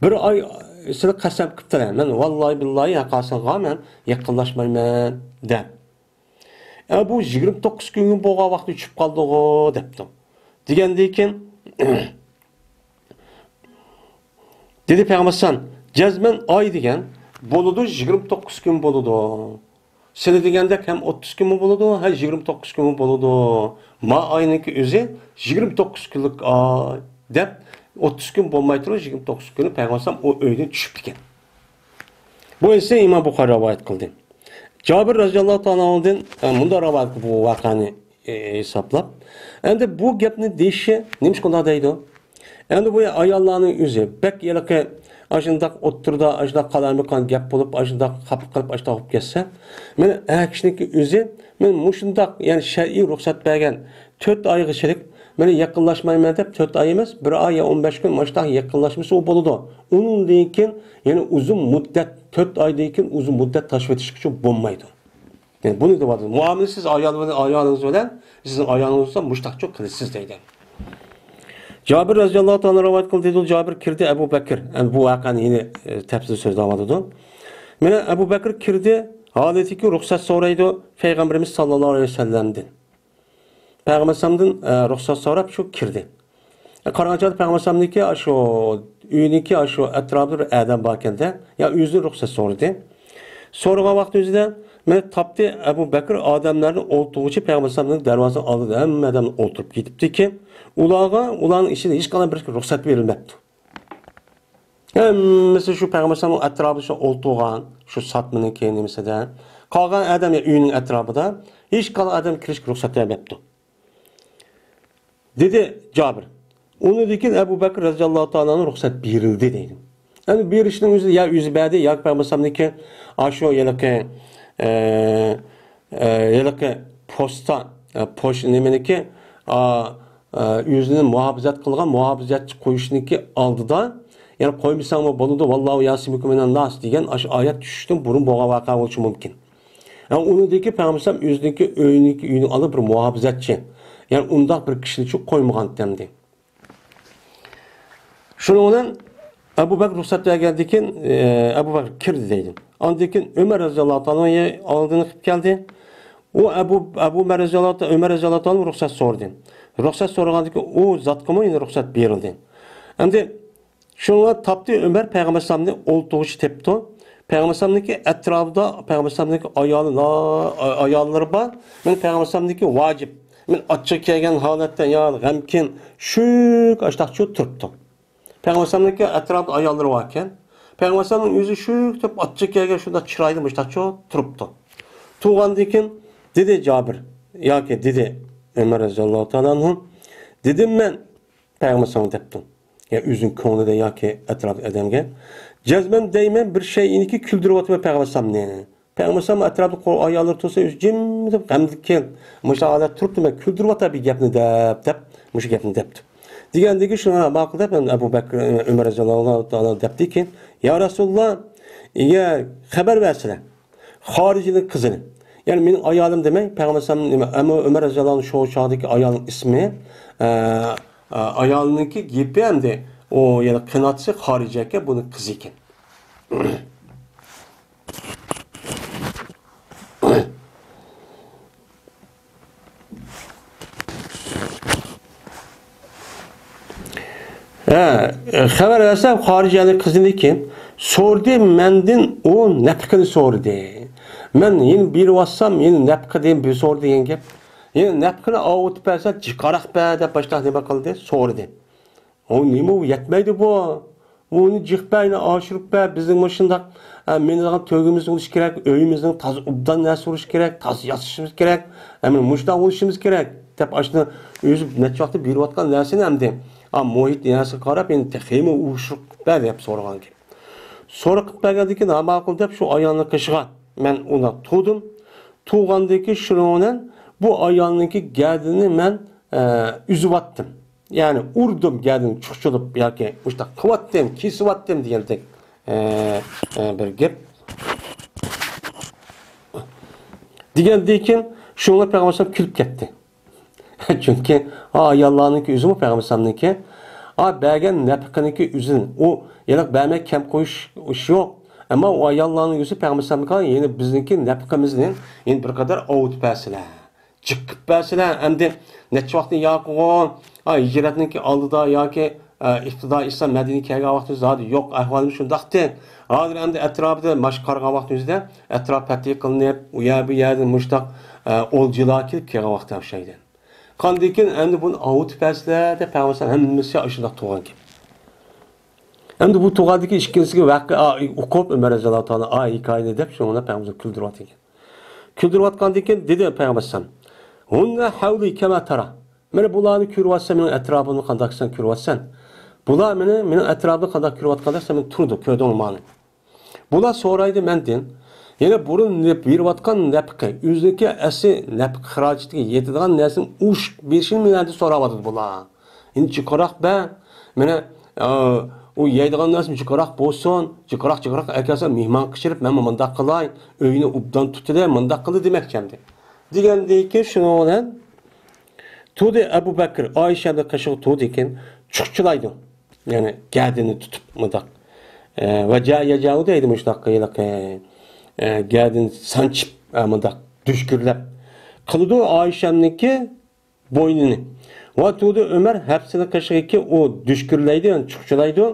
بىر ئاي سىلەر قەسەم قىپتىلەر. مەن ۋاللاھى بىللاھى ھەققاسىغا مەن يېقىنلاشمايمەن دەپ. ئە، بۇ يىگىرمە توققۇز كۈن بولغان ۋاقتى چۈشۈپ قالدىغۇ دەپتۇ. دېگەندىن كېيىن، دېدى پەيغەمبەر ئەلەيھىسسالام، جەزمەن ئاي دېگەن بولىدۇ، يىگىرمە توققۇز كۈن بولىدۇ. سىلى دېگەندەك ھەم ئوتتۇز كۈنمۇ بولىدۇ، ھە، يىگىرمە توققۇز كۈنمۇ بولىدۇ. ما ئاينىڭكى ئۆزى يىگىرمە توققۇز كۈنلۈك ئاي دەپ، ئوتتۇز كۈن بولماي تۇرۇپ، يىگىرمە توققۇز كۈنى پەيغەمبەر ئەلەيھىسسالام ئۇ ئۆيدىن چۈشۈپتىكەن. بۇ ھەدىسنى ئىمام بۇخارى رىۋايەت قىلدى. جابىر رەزىياللاھۇ تائالا ئەنھۇدىن، ئە، مۇنداق رىۋايەت قىلدى بۇ ۋەقەنى، ئە، ھېسابلاپ. ئەمدى بۇ گەپنى دېيىشى نېمىشقا ئۇنداق دەيدۇ؟ ئەمدى بۇ ئاياللارنىڭ ئۆزى بەك ھېلىقى ئاشۇنداق ئوتتۇرىدا ئاشۇنداق قالايمىقان گەپ بولۇپ، ئاشۇنداق خاپا قىلىپ، ئاشۇنداق بولۇپ كەتسە، مانا ئەر كىشىنىڭكى ئۆزى، مانا مۇشۇنداق، يەنى شەرئىي رۇخسەت بەرگەن تۆت ئايغىچىلىك، مانا يېقىنلاشمايمەن دەپ، تۆت ئاي ئەمەس، بىر ئاي يا ئون بەش كۈن مۇشۇنداق يېقىنلاشمىسا ئۇ بولىدۇ. ئۇنىڭدىن كېيىن يەنە ئۇزۇن مۇددەت، تۆت ئايدىن كېيىن ئۇزۇن مۇددەت تاشلىۋېتىشكىچە بولمايدۇ. يەنى بۇنى دەۋاتىدۇ. مۇئامىلە سىز ئايال بىلەن، ئايالىڭىز بىلەن، سىزنىڭ ئايالىڭىز بولسا مۇشتاقچۇ قىلىسىز دەيدۇ. جابىر رەزىياللاھۇ تائالا رىۋايەت قىلدى، دېدى، جابىر كىردى، ئەبۇ بەكىر. ئەمدى بۇ ۋەقەنى يەنە، ئە، تەپسىلىي سۆزلەۋاتىدۇ. مانا ئەبۇ بەكىر كىردى، ھالىتىكى رۇخسەت سورايدۇ پەيغەمبىرىمىز ساللاللاھۇ ئەلەيھى ۋەسەللەمدىن. پەيغەمبەر ئەلەيھىسسالامدىن، ئە، رۇخسەت سوراپ شۇ كىردى. ئە، قارىغان چاغدا پەيغەمبەر ئەلەيھىسسالامنىڭكى شۇ ئۆيىنىڭكى شۇ ئەتراپىدا بىر ئادەم باركەن-دە، يا ئۆزىدىن رۇخسەت سورىدى. سورىغان ۋاقتى ئۆزىدە مانا تاپتى، ئەبۇ بەكىر ئادەملەرنى ئولتۇرغۇچە پەيغەمبەر ئەلەيھىسسالامنىڭ دەرۋازىسىنىڭ ئالدىدا ھەممە ئادەم ئولتۇرۇپ كېتىپتىكەن. ئۇلارغا، ئۇلارنىڭ ئىچىدە ھېچقانداق بىر رۇخسەت بېرىلمەپتۇ. ھەممىسى شۇ پەيغەمبەر ئەلەيھىسسالامنىڭ ئەتراپىدا شۇ ئولتۇرغان، شۇ ساتمىنىڭكى نېمىسىدە. قالغان ئادەم يا ئۆينىڭ ئەتراپىدا، ھېچقانداق ئادەم كىرىشكە رۇخسەت بەرمەپتۇ. دېدى جابىر. ئۇنىڭدىن كېيىن ئەبۇ بەكىر رەزىياللاھۇ تائالا ئەنھۇ رۇخسەت بېرىلدى دەيدۇ. ئەمدى بېرىشنىڭ ئۆزى يا ئۆزى بەردى، ياكى پەيغەمبەر ئەلەيھىسسالامنىڭكى ئاشۇ ھېلىقى، ئە، ئە، ھېلىقى پوستا، ئە، پوش نېمىنىكى، ئا، ئە، ئۆزىنى مۇھاپىزەت قىلغان مۇھاپىزەتچى قويۇشنىڭكى ئالدىدا، يەنى قويمىساڭمۇ بولىدۇ، ۋاللاھۇ ياسىمۇكۇم مىنەنناس دېگەن ئاشۇ ئايەت چۈشۈشتىن بۇرۇن بولغان ۋەقە بولۇشى مۇمكىن. ھە، ئۇنىڭدىن كېيىن پەيغەمبەر ئەلەيھىسسالام ئۆزىنىڭكى ئۆيىنىڭكى، ئۆيىنىڭ ئالدىدا بىر مۇھاپىزەتچى، يەنى ئۇنداق بىر كىشىنى چۇ قويمىغانتى ئەمدى. شۇنىڭ بىلەن ئەبۇ بەكىر رۇخسەت بەرگەندىن كېيىن، ئە، ئەبۇ بەكىر كىردى دەيدۇ. ئاندىن كېيىن ئۆمەر رەزىياللاھۇ تائالا ئالدىغا كېلىپ كەلدى. ئۇ ئەبۇ، ئەبۇ ئۆمەر رەزىياللاھۇ تائالا، ئۆمەر رەزىياللاھۇ تائالا رۇخسەت سورىدى. رۇخسەت سورىغاندىن كېيىن ئۇ زاتقىمۇ يەنە رۇخسەت بېرىلدى. ئەمدى شۇنىڭغا تاپتى ئۆمەر پەيغەمبەر ئەلەيھىسسالامنى ئولتۇرغۇچە تېپىپتۇ. پەيغەمبەر ئەلەيھىسسالامنىڭكى ئەتراپىدا پەيغەمبەر ئەلەيھىسسالامنىڭكى ئايالى، ئاياللىرى بار. مەن پەيغەمبەر ئەلەيھىسسالامنىڭكى ۋاجىپ. مەن ئاچچىقى كەلگەن ھالەتتە يا غەمكىن شۈك ئاشتاقچۇ تۇرۇپتۇ. پەيغەمبەر ئەلەيھىسسالامنىڭكى ئەتراپىدا ئاياللىرى باركەن. پەيغەمبەر ئەلەيھىسسالامنىڭ ئۆزى شۈك تۇرۇپ ئاچچىقى كەلگەن شۇنداق چىرايدا مۇشتاقچۇ تۇرۇپتۇ. تۇرغاندىن كېيىن دېدى جابىر ياكى دېدى ئۆمەر رەزىياللاھۇ تائالا ئەنھۇ، دېدىم مەن پەيغەمبەر ئەلەيھىسسالامغا دەپتۇ. يا ئۆزىنىڭ كۆڭلىدە ياكى ئەتراپتىكى ئادەمگە، جەزمەن دەيمەن بىر شەيئىنىكى كۈلدۈرۈۋاتىمەن پەيغەمبەر ئەلەيھىسسالامنى. پەيغەمبەر ئەلەيھىسسالام ئەتراپتا قۇر-، ئاياللىرى تۇرسا ئۆزى جىم تۇرۇپ غەمكىن مۇشۇنداق ھالەتتە تۇرۇپتۇ، مەن كۈلدۈرۈۋاتىمەن بىر گەپنى دەپ، دەپ مۇشۇ گەپنى دەپتۇ. دېگەندىكى شۇنى ماقۇل دەپ ئەبۇ بەكرى، ئۆمەر رەزىياللاھۇ تائالا دەپتىكى، يا رەسۇلاللا، يا خەۋەر بەرسىلە. خارىجىنىڭ قىزىنى. يەنى مېنىڭ ئايالىم دېمەي، پەيغەمبەر ئەلەيھىسسالام نېمە، ئەمما ئۆمەر رەزىياللاھۇ ئەنھۇ شۇ چاغدىكى ئايالنىڭ ئىسمى، ئە، ئە، ئايالىنىڭكى گېپى ئەمدى ئۇ يەنە قېناتىسى خارىجە ئىكەن، بۇنىڭ قىزى ئىكەن. ھە، خەۋەر بەرسەم، خارىجەنىڭ قىزىنىكى سورىدى، مەندىن ئۇ نەپىقىنى سورىدى. مەن يەنە بېرىۋاتسام، يەنە نەپىقە دېگەن بىر سورىدى دېگەن گەپ. يەنە نەپىقىنى ئاۋۇتۇپ بەرسە، جىقراق بەر دەپ باشلاپ نېمە قىلدى، سورىدى. ئۇ نېمە، ئۇ يەتمەيدۇ بۇ. ئۇنى جىق بەر، ئاشۇرۇپ بەر، بىزنىڭ مۇشۇنداق، ئە، مىنىدىغان تۆگىمىز بولۇشى كېرەك، ئۆيىمىزنىڭ تازا ئوبدان نەرسە بولۇشى كېرەك، تازا ياسىشىمىز كېرەك، ئە، مانا مۇشۇنداق بولۇشىمىز كېرەك، دەپ ئاشۇنى ئۆزى نەچچە ۋاقىتتا بېرىۋاتقان نەرسىنى ئەمدى، ئا، مۇھىت نەرسىگە قاراپ، يەنە تېخىمۇ ئۇيۇشۇق بەر دەپ سورىغان گەپ. سورىقىپ بەرگەندىن كېيىن، ھە، ماقۇل دەپ شۇ ئايالنىڭ قېشىغا مەن ئۇنداق تۇردۇم. تۇرغاندىن كېيىن شۇنىڭ بىلەن بۇ ئايالنىڭكى گەدىنىنى مەن، ئە، ئۈزۈۋەتتىم. يەنى ئۇردۇم، گەدىنى چۇخچىلىپ ياكى مۇشۇنداق قىلىۋەتتىم، كېسىۋەتتىم دېگەندەك، ئە، ئە، بىر گەپ. دېگەندىن كېيىن شۇڭا پەيغەمبەر ئەلەيھىسسالام كۈلۈپ كەتتى. چۈنكى ئا ئاياللارنىڭكى ئۆزىمۇ پەيغەمبەر ئەلەيھىسسالامنىڭكى، ئا بەرگەن نەپىقىنىڭكى ئۆزىنى، ئۇ يەنە بەرمەي كەم قويۇش ئىشى يوق. ئەمما ئۇ ئاياللارنىڭ ئۆزى پەيغەمبەر ئەلەيھىسسالامغا يەنە بىزنىڭكى نەپىقىمىزنى يەنە بىر قەدەر ئاۋۇتۇپ بەرسىلە. جىق قىلىپ بەرسىلە، ئەمدى نەچچە ۋاقىتتىن ياقىغۇ، ئا، ھىجرەتنىڭكى ئالدىدا ياكى، ئا، ئىقتىدا ئىسلام مەدىنىگە كەلگەن ۋاقتى زادى يوق، ئەھۋالىمىز شۇنداقتى. ھازىر ئەمدى ئەتراپىدا ماش قارىغان ۋاقتىمىزدا ئەتراپ پەتھى قىلىنىپ، ئۇ يەر بۇ يەردىن مۇشتاق، ئا، ئولجىلار كېلىپ كەلگەن ۋاقىت ئوخشايدۇ. قاندىن كېيىن ئەمدى بۇنى ئاۋۇتۇپ بەرسىلە دەپ پەيغەمبەر ھەممىسى ئاشۇنداق تۇرغان گەپ. ئەمدى بۇ تۇرغاندىكى ئىككىنچىسىگە ۋەقە ئوقۇپ ئۆمەر رەزىياللاھۇ تائالا ئا ھېكايىنى دەپ شۇنى پەيغەمبەر كۈلدۈرۈۋاتىدىكەن. كۈلدۈرۈۋاتقاندىن كېيىن دېدى پەيغەمبەر ئەلەيھىسسالام، ھۇننە ھەۋلى كەمە تەرا. مانا بۇلارنى كۆرۈۋاتىسەن، مېنىڭ ئەتراپىمنى قانداق سەن كۆرۈۋاتىسەن. بۇلار مېنى، مېنىڭ ئەتراپىمنى قانداق كۆرۈۋاتقاندەك سەن مېنى تۇردۇ، كۆردۈڭمۇ مانا. بۇلار سورايدۇ مەندىن، يەنە بۇرۇن نەپ-، بېرىۋاتقان نەپىقە، ئۆزىنىڭكى ئەسلى نەپىقە خىراجىتىگە يېتىدىغان نەرسىنى ئۇرۇشۇپ بېرىشىنى مەندىن سوراۋاتىدۇ بۇلار. يەنە جىقراق بەر، مانا، ئا، ئۇ يەيدىغان نەرسىمۇ جىقراق بولسۇن، جىقراق، جىقراق ئەكەلسە مېھمان قىچىرىپ، مەنمۇ مۇنداق قىلاي، ئۆينى ئوبدان تۇتىلى، مۇنداق قىلدى دېمەكچى ئەمدى. دېگەندىن كېيىن شۇنىڭ بىلەن تۇردى ئەبۇ بەكرى، ئائىشەنىڭ قېشىغا تۇردىكەن، چۇخچىلايدۇ. يەنى گەدىنى تۇتۇپ مۇنداق. ئە، ۋەجە يەجەۋۇ دەيدۇ مۇشۇنداق ھېلىقى، ئە، گەدىنى سانچىپ، ئە، مۇنداق دۈشكۈرلەپ قىلىدۇ ئائىشەنىڭكى بوينىنى. ۋە تۇردى ئۆمەر ھەپسىنىڭ قېشىغىكى ئۇ دۈشكۈرلەيدۇ، يەنى چۇخچىلايدۇ.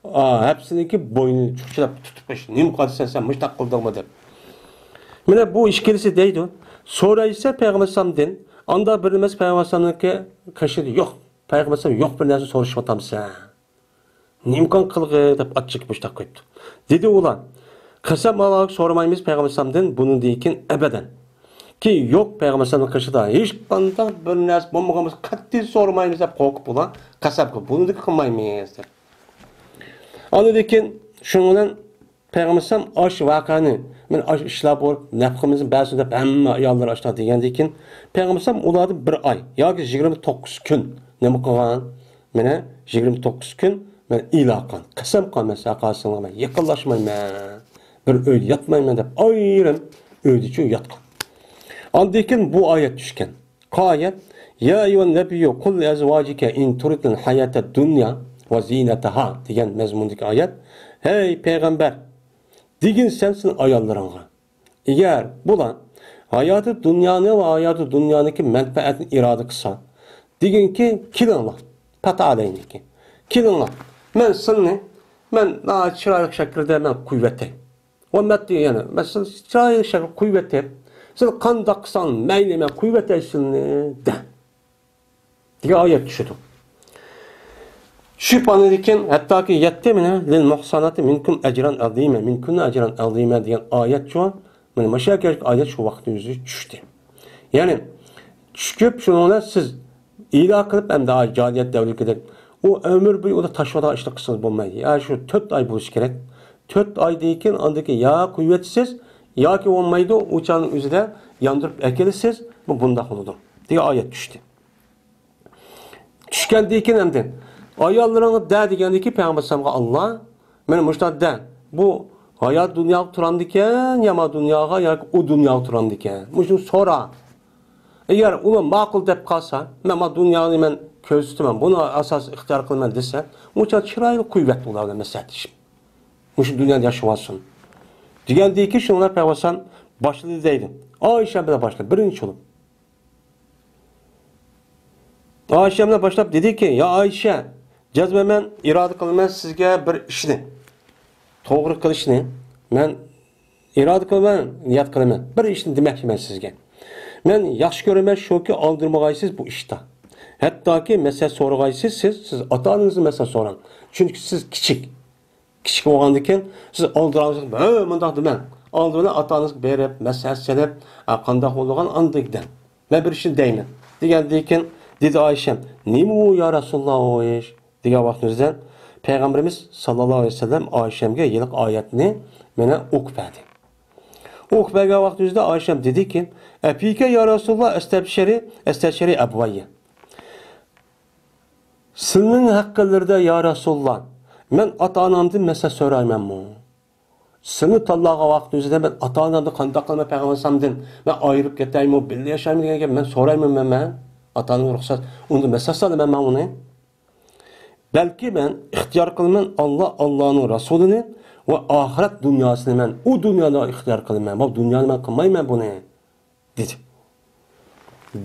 ئا، ھەپسىنىڭكى بوينىنى چۇخچىلاپ تۇتۇپ، نېمە قىلىسەن سەن، مۇشۇنداق قىلدىڭمۇ دەپ. مانا بۇ ئىككىلىسى دەيدۇ. سورايسەن پەيغەمبەر ئەلەيھىسسالامدىن، ئاندا بىر نېمىسى پەيغەمبەر ئەلەيھىسسالامنىڭكى قېشىدا يوق. پەيغەمبەر ئەلەيھىسسالام يوق بىر نەرسە سورىشىۋاتامسەن. نېمىكان قىلغى دەپ ئاچچىقى مۇشتاق قويۇپتۇ. دېدى ئۇلار، قەسەم ئالغاق سورىمايمىز پەيغەمبەر ئەلەيھىسسالامدىن بۇنىڭدىن كېيىن ئەبەدەن. كېيىن يوق، پەيغەمبەر ئەلەيھىسسالامنىڭ قېشىدا ھېچقانداق بىر نەرسە بولمىغان بولسا قەتئىي سورىمايمىز دەپ قورقۇپ ئۇلار قەسەم قىلىپ، بۇنىڭدىن كېيىن قىلمايمىز دەپ. ئاندىن كېيىن شۇنىڭ بىلەن پەيغەمبەر ئەلەيھىسسالام ئاشۇ ۋەقەنى، مانا ئاشۇ ئىشلار بولۇپ، نەپقىمىزنى بەرسۇن دەپ ھەممە ئاياللىرى ئاشۇنداق دېگەندىن كېيىن، پەيغەمبەر ئەلەيھىسسالام ئۇلاردىن بىر ئاي ياكى يىگىرمە توققۇز كۈن نېمە قىلغان؟ مانا يىگىرمە توققۇز كۈن مانا ئېلان قىلغان، قەسەم قىلغان، مەن ساقاسىڭغا مەن يېقىنلاشمايمەن، بىر ئۆيدە ياتمايمەن دەپ ئايرىم ئۆيدىچۇ ياتقان. ئاندىن كېيىن بۇ ئايەت چۈشكەن. قايەت، يا ئەييۇھەن نەبىييۇ قۇل لىئەزۋاجىكە ئىن تۇرىدنەل ھاياتەد دۇنيا ۋە زىنەتەھا دېگەن مەزمۇندىكى ئايەت. ھەي پەيغەمبەر، دېگىن سەن سېنىڭ ئاياللىرىڭغا، ئەگەر بۇلار ھاياتى دۇنيانى ۋە ھاياتى دۇنيانىڭكى مەنپەئەتىنى ئىرادە قىلسا، دېگىنكى، كېلىڭلار، پەتەئەلەينىكى، كېلىڭلار، مەن سىلىنى، مەن ناھايىتى چىرايلىق شەكىلدە مەن قويۇۋېتەي. ۋە مەتتىئ يەنە، مەسىلەن، چىرايلىق شەكىل قويۇۋېتىپ، سىلى قانداق قىلساڭ مەيلى، مەن قويۇۋېتەي سىلىنى دە، دېگەن ئايەت چۈشىدۇ. چۈشۈپ ئاندىن كېيىن ھەتتاكى يەتتى مىنە لىل مۇھساناتى مىنكۇم ئەجران ئەزىمە، مىنكۇننە ئەجران ئەزىمە دېگەن ئايەتچۇ، مانا مۇشۇ يەرگە ئايەت شۇ ۋاقىت ئۆزى چۈشتى. يەنى چۈشۈپ شۇنىڭ بىلەن سىز ئىلا قىلىپ ئەمدى جاھىلىيەت دەۋرىدىكىدەك ئۇ ئۆمۈر بويى ئۇدا تاشلىۋاتقان ئىشنى قىلسىڭىز بولمايدۇ. يا شۇ تۆت ئاي بولۇشى كېرەك. تۆت ئايدىن كېيىن ئاندىن كېيىن يا قويۇۋېتىسىز، ياكى بولمايدۇ، ئۇ چاغنىڭ ئۆزىدە ياندۇرۇپ ئەكېلىسىز، بۇ بۇنداق بولىدۇ، دېگەن ئايەت چۈشتى. چۈشكەندىن كېيىن ئەمدى ئاياللىرىڭغا دە دېگەندىن كېيىن پەيغەمبەر ئەلەيھىسسالامغا ئاللا، مانا مۇشۇنداق دە، بۇ ھايات دۇنياغا تۇرامدىكەن، يا ما دۇنياغا ياكى ئۇ دۇنياغا تۇرامدىكەن؟ مۇشۇنى سورا. ئەگەر ئۇلار ماقۇل دەپ قالسا، مەن ما دۇنيانى مەن كۆرسىتىمەن، بۇنى ئاساسىي ئىختىيار قىلىمەن دېسە، ئۇ چاغ چىرايلىق قويۇۋەتتى ئۇلار بىلەن مەسلىھەتلىشىپ. مۇشۇ دۇنيادا ياشىۋالسۇن. دېگەندىن كېيىن شۇنىڭ بىلەن پەيغەمبەر باشلىدى دەيدۇ. ئائىشە بىلەن باشلىدى، بىرىنچى بولۇپ. ئائىشە بىلەن باشلاپ دېدىكى، يا ئائىشە، جەزمەن مەن ئىرادە قىلىمەن سىزگە بىر ئىشنى. توغرا قىلىشنى مەن ئىرادە قىلىمەن، نىيەت قىلىمەن. بىر ئىشنى دېمەكچىمەن سىزگە. مەن ياخشى كۆرىمەن شۇكى، ئالدىرىمىغايسىز بۇ ئىشتا. ھەتتاكى مەسلىھەت سورىغايسىز سىز، سىز ئاتا-ئانىڭىزدىن مەسلىھەت سوراڭ. چۈنكى سىز كىچىك. كىچىك بولغاندىكىن سىز ئالدىراڭىزغا، ھە، مۇنداق دېمەڭ. ئالدى بىلەن ئاتا-ئانىڭىزغا بېرىپ، مەسلىھەت سېلىپ، ھە، قانداق بولىدىغان ئاندىن دەڭ. مەن بىر ئىشنى دەيمەن. دېگەندىن كېيىن دېدى ئائىشەم، نېمە ئۇ يا رەسۇلاللا ئۇ ئىش؟ دېگەن ۋاقتىمىزدا پەيغەمبىرىمىز ساللاللاھۇ ئەلەيھى ۋەسەللەم ئائىشەمگە ھېلىقى ئايەتنى مانا ئوقۇپ بەردى. ئوقۇپ بەرگەن ۋاقتىمىزدا ئائىشەم دېدىكى، ئەپىكە يا رەسۇلاللا ئەستەبشىرى، ئەستەشىرى ئەبۋەييە. سىلىنىڭ ھەققىلىرىدە يا رەسۇلاللا، مەن ئاتا-ئانامدىن مەسلىھەت سورايمەنمۇ؟ سىلىنى تاللىغان ۋاقتىمىزدا مەن ئاتا-ئانامدىن قانداق قىلىمەن پەيغەمبەر ئەلەيھىسسالامدىن؟ مەن ئايرىپ كېتەيمۇ، بىللە ياشايمۇ دېگەن گەپ مەن سورايمەن مەن، مەن ئاتا-ئانامغا رۇخسەت، ئۇندا مەسلىھەت سالىمەن مەن ئۇنى. بەلكى مەن ئىختىيار قىلىمەن ئاللا، ئاللانىڭ رەسۇلىنى ۋە ئاخىرەت دۇنياسىنى مەن ئۇ دۇنيادا ئىختىيار قىلىمەن. بۇ دۇنيانى مەن قىلمايمەن بۇنى، دېدى.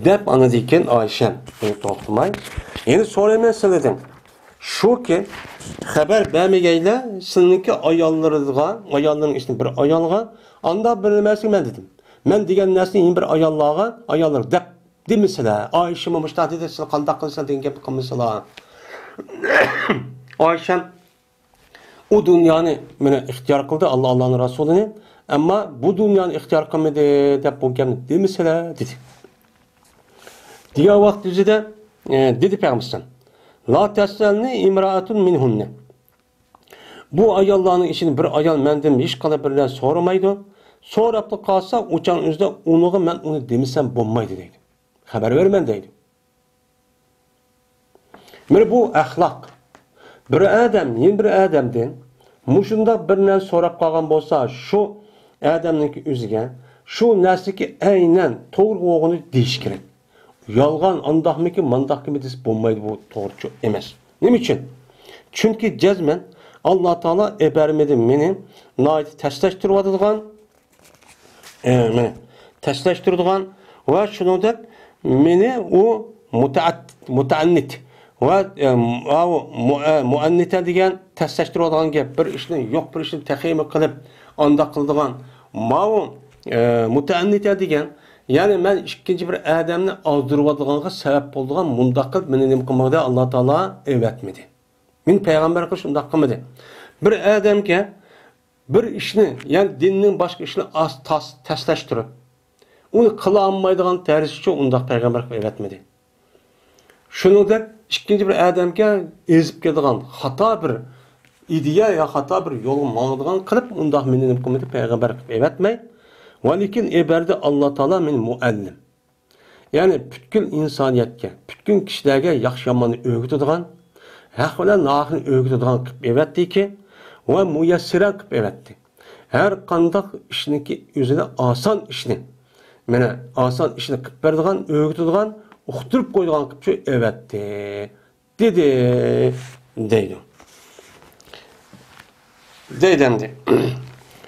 دەپ ئاندىن كېيىن ئائىشەم، مېنى توختىماي، يەنە سورايمەن سىلىدىن. شۇكى، خەۋەر بەرمىگەيلا سىلىنىڭكى ئاياللىرىغا، ئاياللىرىنىڭ ئىچىدىن بىر ئايالغا، ئاندا بىر نېمەسىگە مەن دېدىم. مەن دېگەن نەرسىنى يەنە بىر ئاياللارغا، ئاياللار دەپ دېمىسىلە. ئائىشىمۇ مۇشۇنداق دېدى، سىلەر قانداق قىلىسىلەر دېگەن گەپنى قىلمىسىلا. ئائىشەم ئۇ دۇنيانى مانا ئىختىيار قىلدى، ئاللا، ئاللانىڭ رەسۇلىنى. ئەمما بۇ دۇنيانى ئىختىيار قىلمىدى دەپ بۇ گەپنى دېمىسىلە، دېدى. دېگەن ۋاقىت يۈزىدە، ئە، دېدى پەيغەمبەر، لا تەسئەلنى ئىمرائەتۇن مىنھۇننە. بۇ ئاياللارنىڭ ئىچىدىن بىر ئايال مەندىن ھېچقانداق بىر نەرسە سورىمايدۇ. سوراپلا قالسا، ئۇ چاغ ئۆزىدە ئۇنىڭغا مەن ئۇنى دېمىسەم بولمايدۇ دەيدۇ. خەۋەر بېرىمەن دەيدۇ. مانا بۇ ئەخلاق. بىر ئادەم يەنە بىر ئادەمدىن مۇشۇنداق بىر نەرسە سوراپ قالغان بولسا، شۇ ئادەمنىڭكى ئۆزىگە شۇ نەرسىدىكى ئەينەن توغرا بولغىنى دېيىش كېرەك. يالغان، ئانداقمىكى، مانداقكىمۇ دېسە بولمايدۇ، بۇ توغرا چو-، ئەمەس. نېمە ئۈچۈن؟ چۈنكى جەزمەن ئاللا تائالا ئېلىپ بەرمىدى مېنى ناھايىتى تەسلەشتۈرۈۋاتىدىغان، ئە، مېنى تەسلەشتۈرىدىغان ۋە شۇنىڭدەك مېنى ئۇ مۇتەئەت-، مۇتەئەننىت ۋە، ئە، ماۋۇ مۇ-، ئە، مۇئەننىتە دېگەن تەسلەشتۈرۈۋاتىدىغان گەپ، بىر ئىشنى، يوق بىر ئىشنى تېخىمۇ قىلىپ ئانداق قىلىدىغان، ماۋۇ، ئە، مۇتەئەننىتە دېگەن، يەنى مەن ئىككىنچى بىر ئادەمنى ئازدۇرۇۋاتىدىغانغا سەۋەب بولىدىغان مۇنداق قىلىپ مېنى نېمە قىلمىدى، ئاللا تائالا ئەۋەتمىدى. لېكىن پەيغەمبەر شۇنداق قىلمىدى. بىر ئادەمگە بىر ئىشنى، يەنى دىننىڭ باشقا ئىشىنى ئاز-تاز تەسلەشتۈرۈپ، ئۇنى قىلالمايدىغان تەرزىچە ئۇنداق پەيغەمبەر قىلىپ ئەۋەتمىدى. شۇنىڭدەك ئىككىنچى بىر ئادەمگە ئېزىپ كېتىدىغان خاتا بىر ئىدىيە يا خاتا بىر يولغا ماڭىدىغان قىلىپ ئۇنداق مېنى نېمە قىلمىدى، پەيغەمبەر قىلىپ ئەۋەتمەي، ۋە لېكىن ئەۋەتتى ئاللا تائالا مېنى مۇئەللىم. يەنى پۈتكۈل ئىنسانىيەتكە، پۈتكۈل كىشىلەرگە ياخشى-ياماننى ئۆگىتىدىغان، ھەق بىلەن ناھەقنى ئۆگىتىدىغان قىلىپ ئەۋەتتىكى، ۋە مۇيەسسىرە قىلىپ ئەۋەتتى. ھەر قانداق ئىشنىڭكى ئۆزىنى ئاسان ئىشنى، مانا، ئاسان ئىشنى قىلىپ بېرىدىغان، ئۆگىتىدىغان، ئۇقتۇرۇپ قويىدىغان قىلىپ شۇ ئەۋەتتى، دېدى، دەيدۇ. دەيدۇ ئەمدى.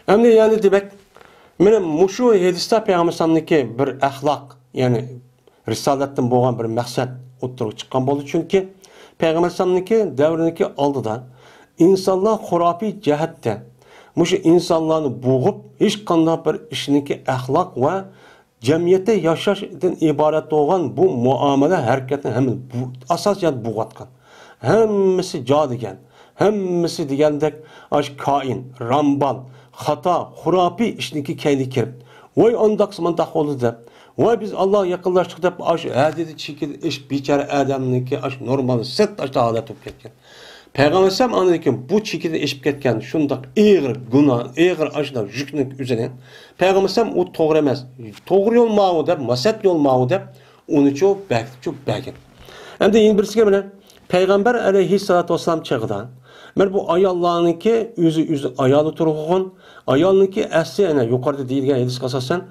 ئەمدى يەنى دېمەك، مانا مۇشۇ ھەدىستە پەيغەمبەر ئەلەيھىسسالامنىڭكى بىر ئەخلاق، يەنى رىسالەتتىن بولغان بىر مەقسەت ئوتتۇرىغا چىققان بولدى. چۈنكى پەيغەمبەر ئەلەيھىسسالامنىڭكى دەۋرىنىڭكى ئالدىدا ئىنسانلار خۇراپىي جەھەتتە مۇشۇ ئىنسانلارنى بوغۇپ، ھېچقانداق بىر ئىشنىڭكى ئەخلاق ۋە جەمئىيەتتە ياشاشتىن ئىبارەت بولغان بۇ مۇئامىلە ھەرىكەتنى ھەممە بۇ، ئاساسىي جەھەتتە بوغۇۋاتقان. ھەممىسى جادۇگەر، ھەممىسى دېگەندەك ئاشۇ كائىن، رامبال، خاتا، خۇراپىي ئىشنىڭكى كەينىگە كىرىپ، ۋاي ئانداقسا مانداق بولدى دەپ، ۋاي بىز ئاللاغا يېقىنلاشتۇق دەپ، ئاشۇ ھەددىدىن چېكىدىن ئېشىپ بىچارە ئادەمنىڭكى ئاشۇ نورمال سىرت ئاشۇ ھالەت بولۇپ كەتكەن. پەيغەمبەر ئەلەيھىسسالام ئاندىن كېيىن بۇ چېكىدىن ئېشىپ كەتكەن شۇنداق ئېغىر گۇناھ، ئېغىر ئاشۇنداق يۈكنىڭ ئۆزىنى پەيغەمبەر ئەلەيھىسسالام ئۇ توغرا ئەمەس، توغرا يول ماۋۇ دەپ، مەقسەت يول ماۋۇ دەپ ئۇنىچۇ بەكچۇ بەرگەن. ئەمدى يەنە بىرسىگە مانا پەيغەمبەر ئەلەيھىسسالاتۇ ۋەسسالام چېغىدا مانا بۇ ئاياللارنىڭكى ئۆزى، ئۆزى ئايالى تۇرغۇغۇن، ئايالنىڭكى ئەسلى، ئەنە يۇقىرىدا دېيىلگەن ھەدىسكە ئاساسەن،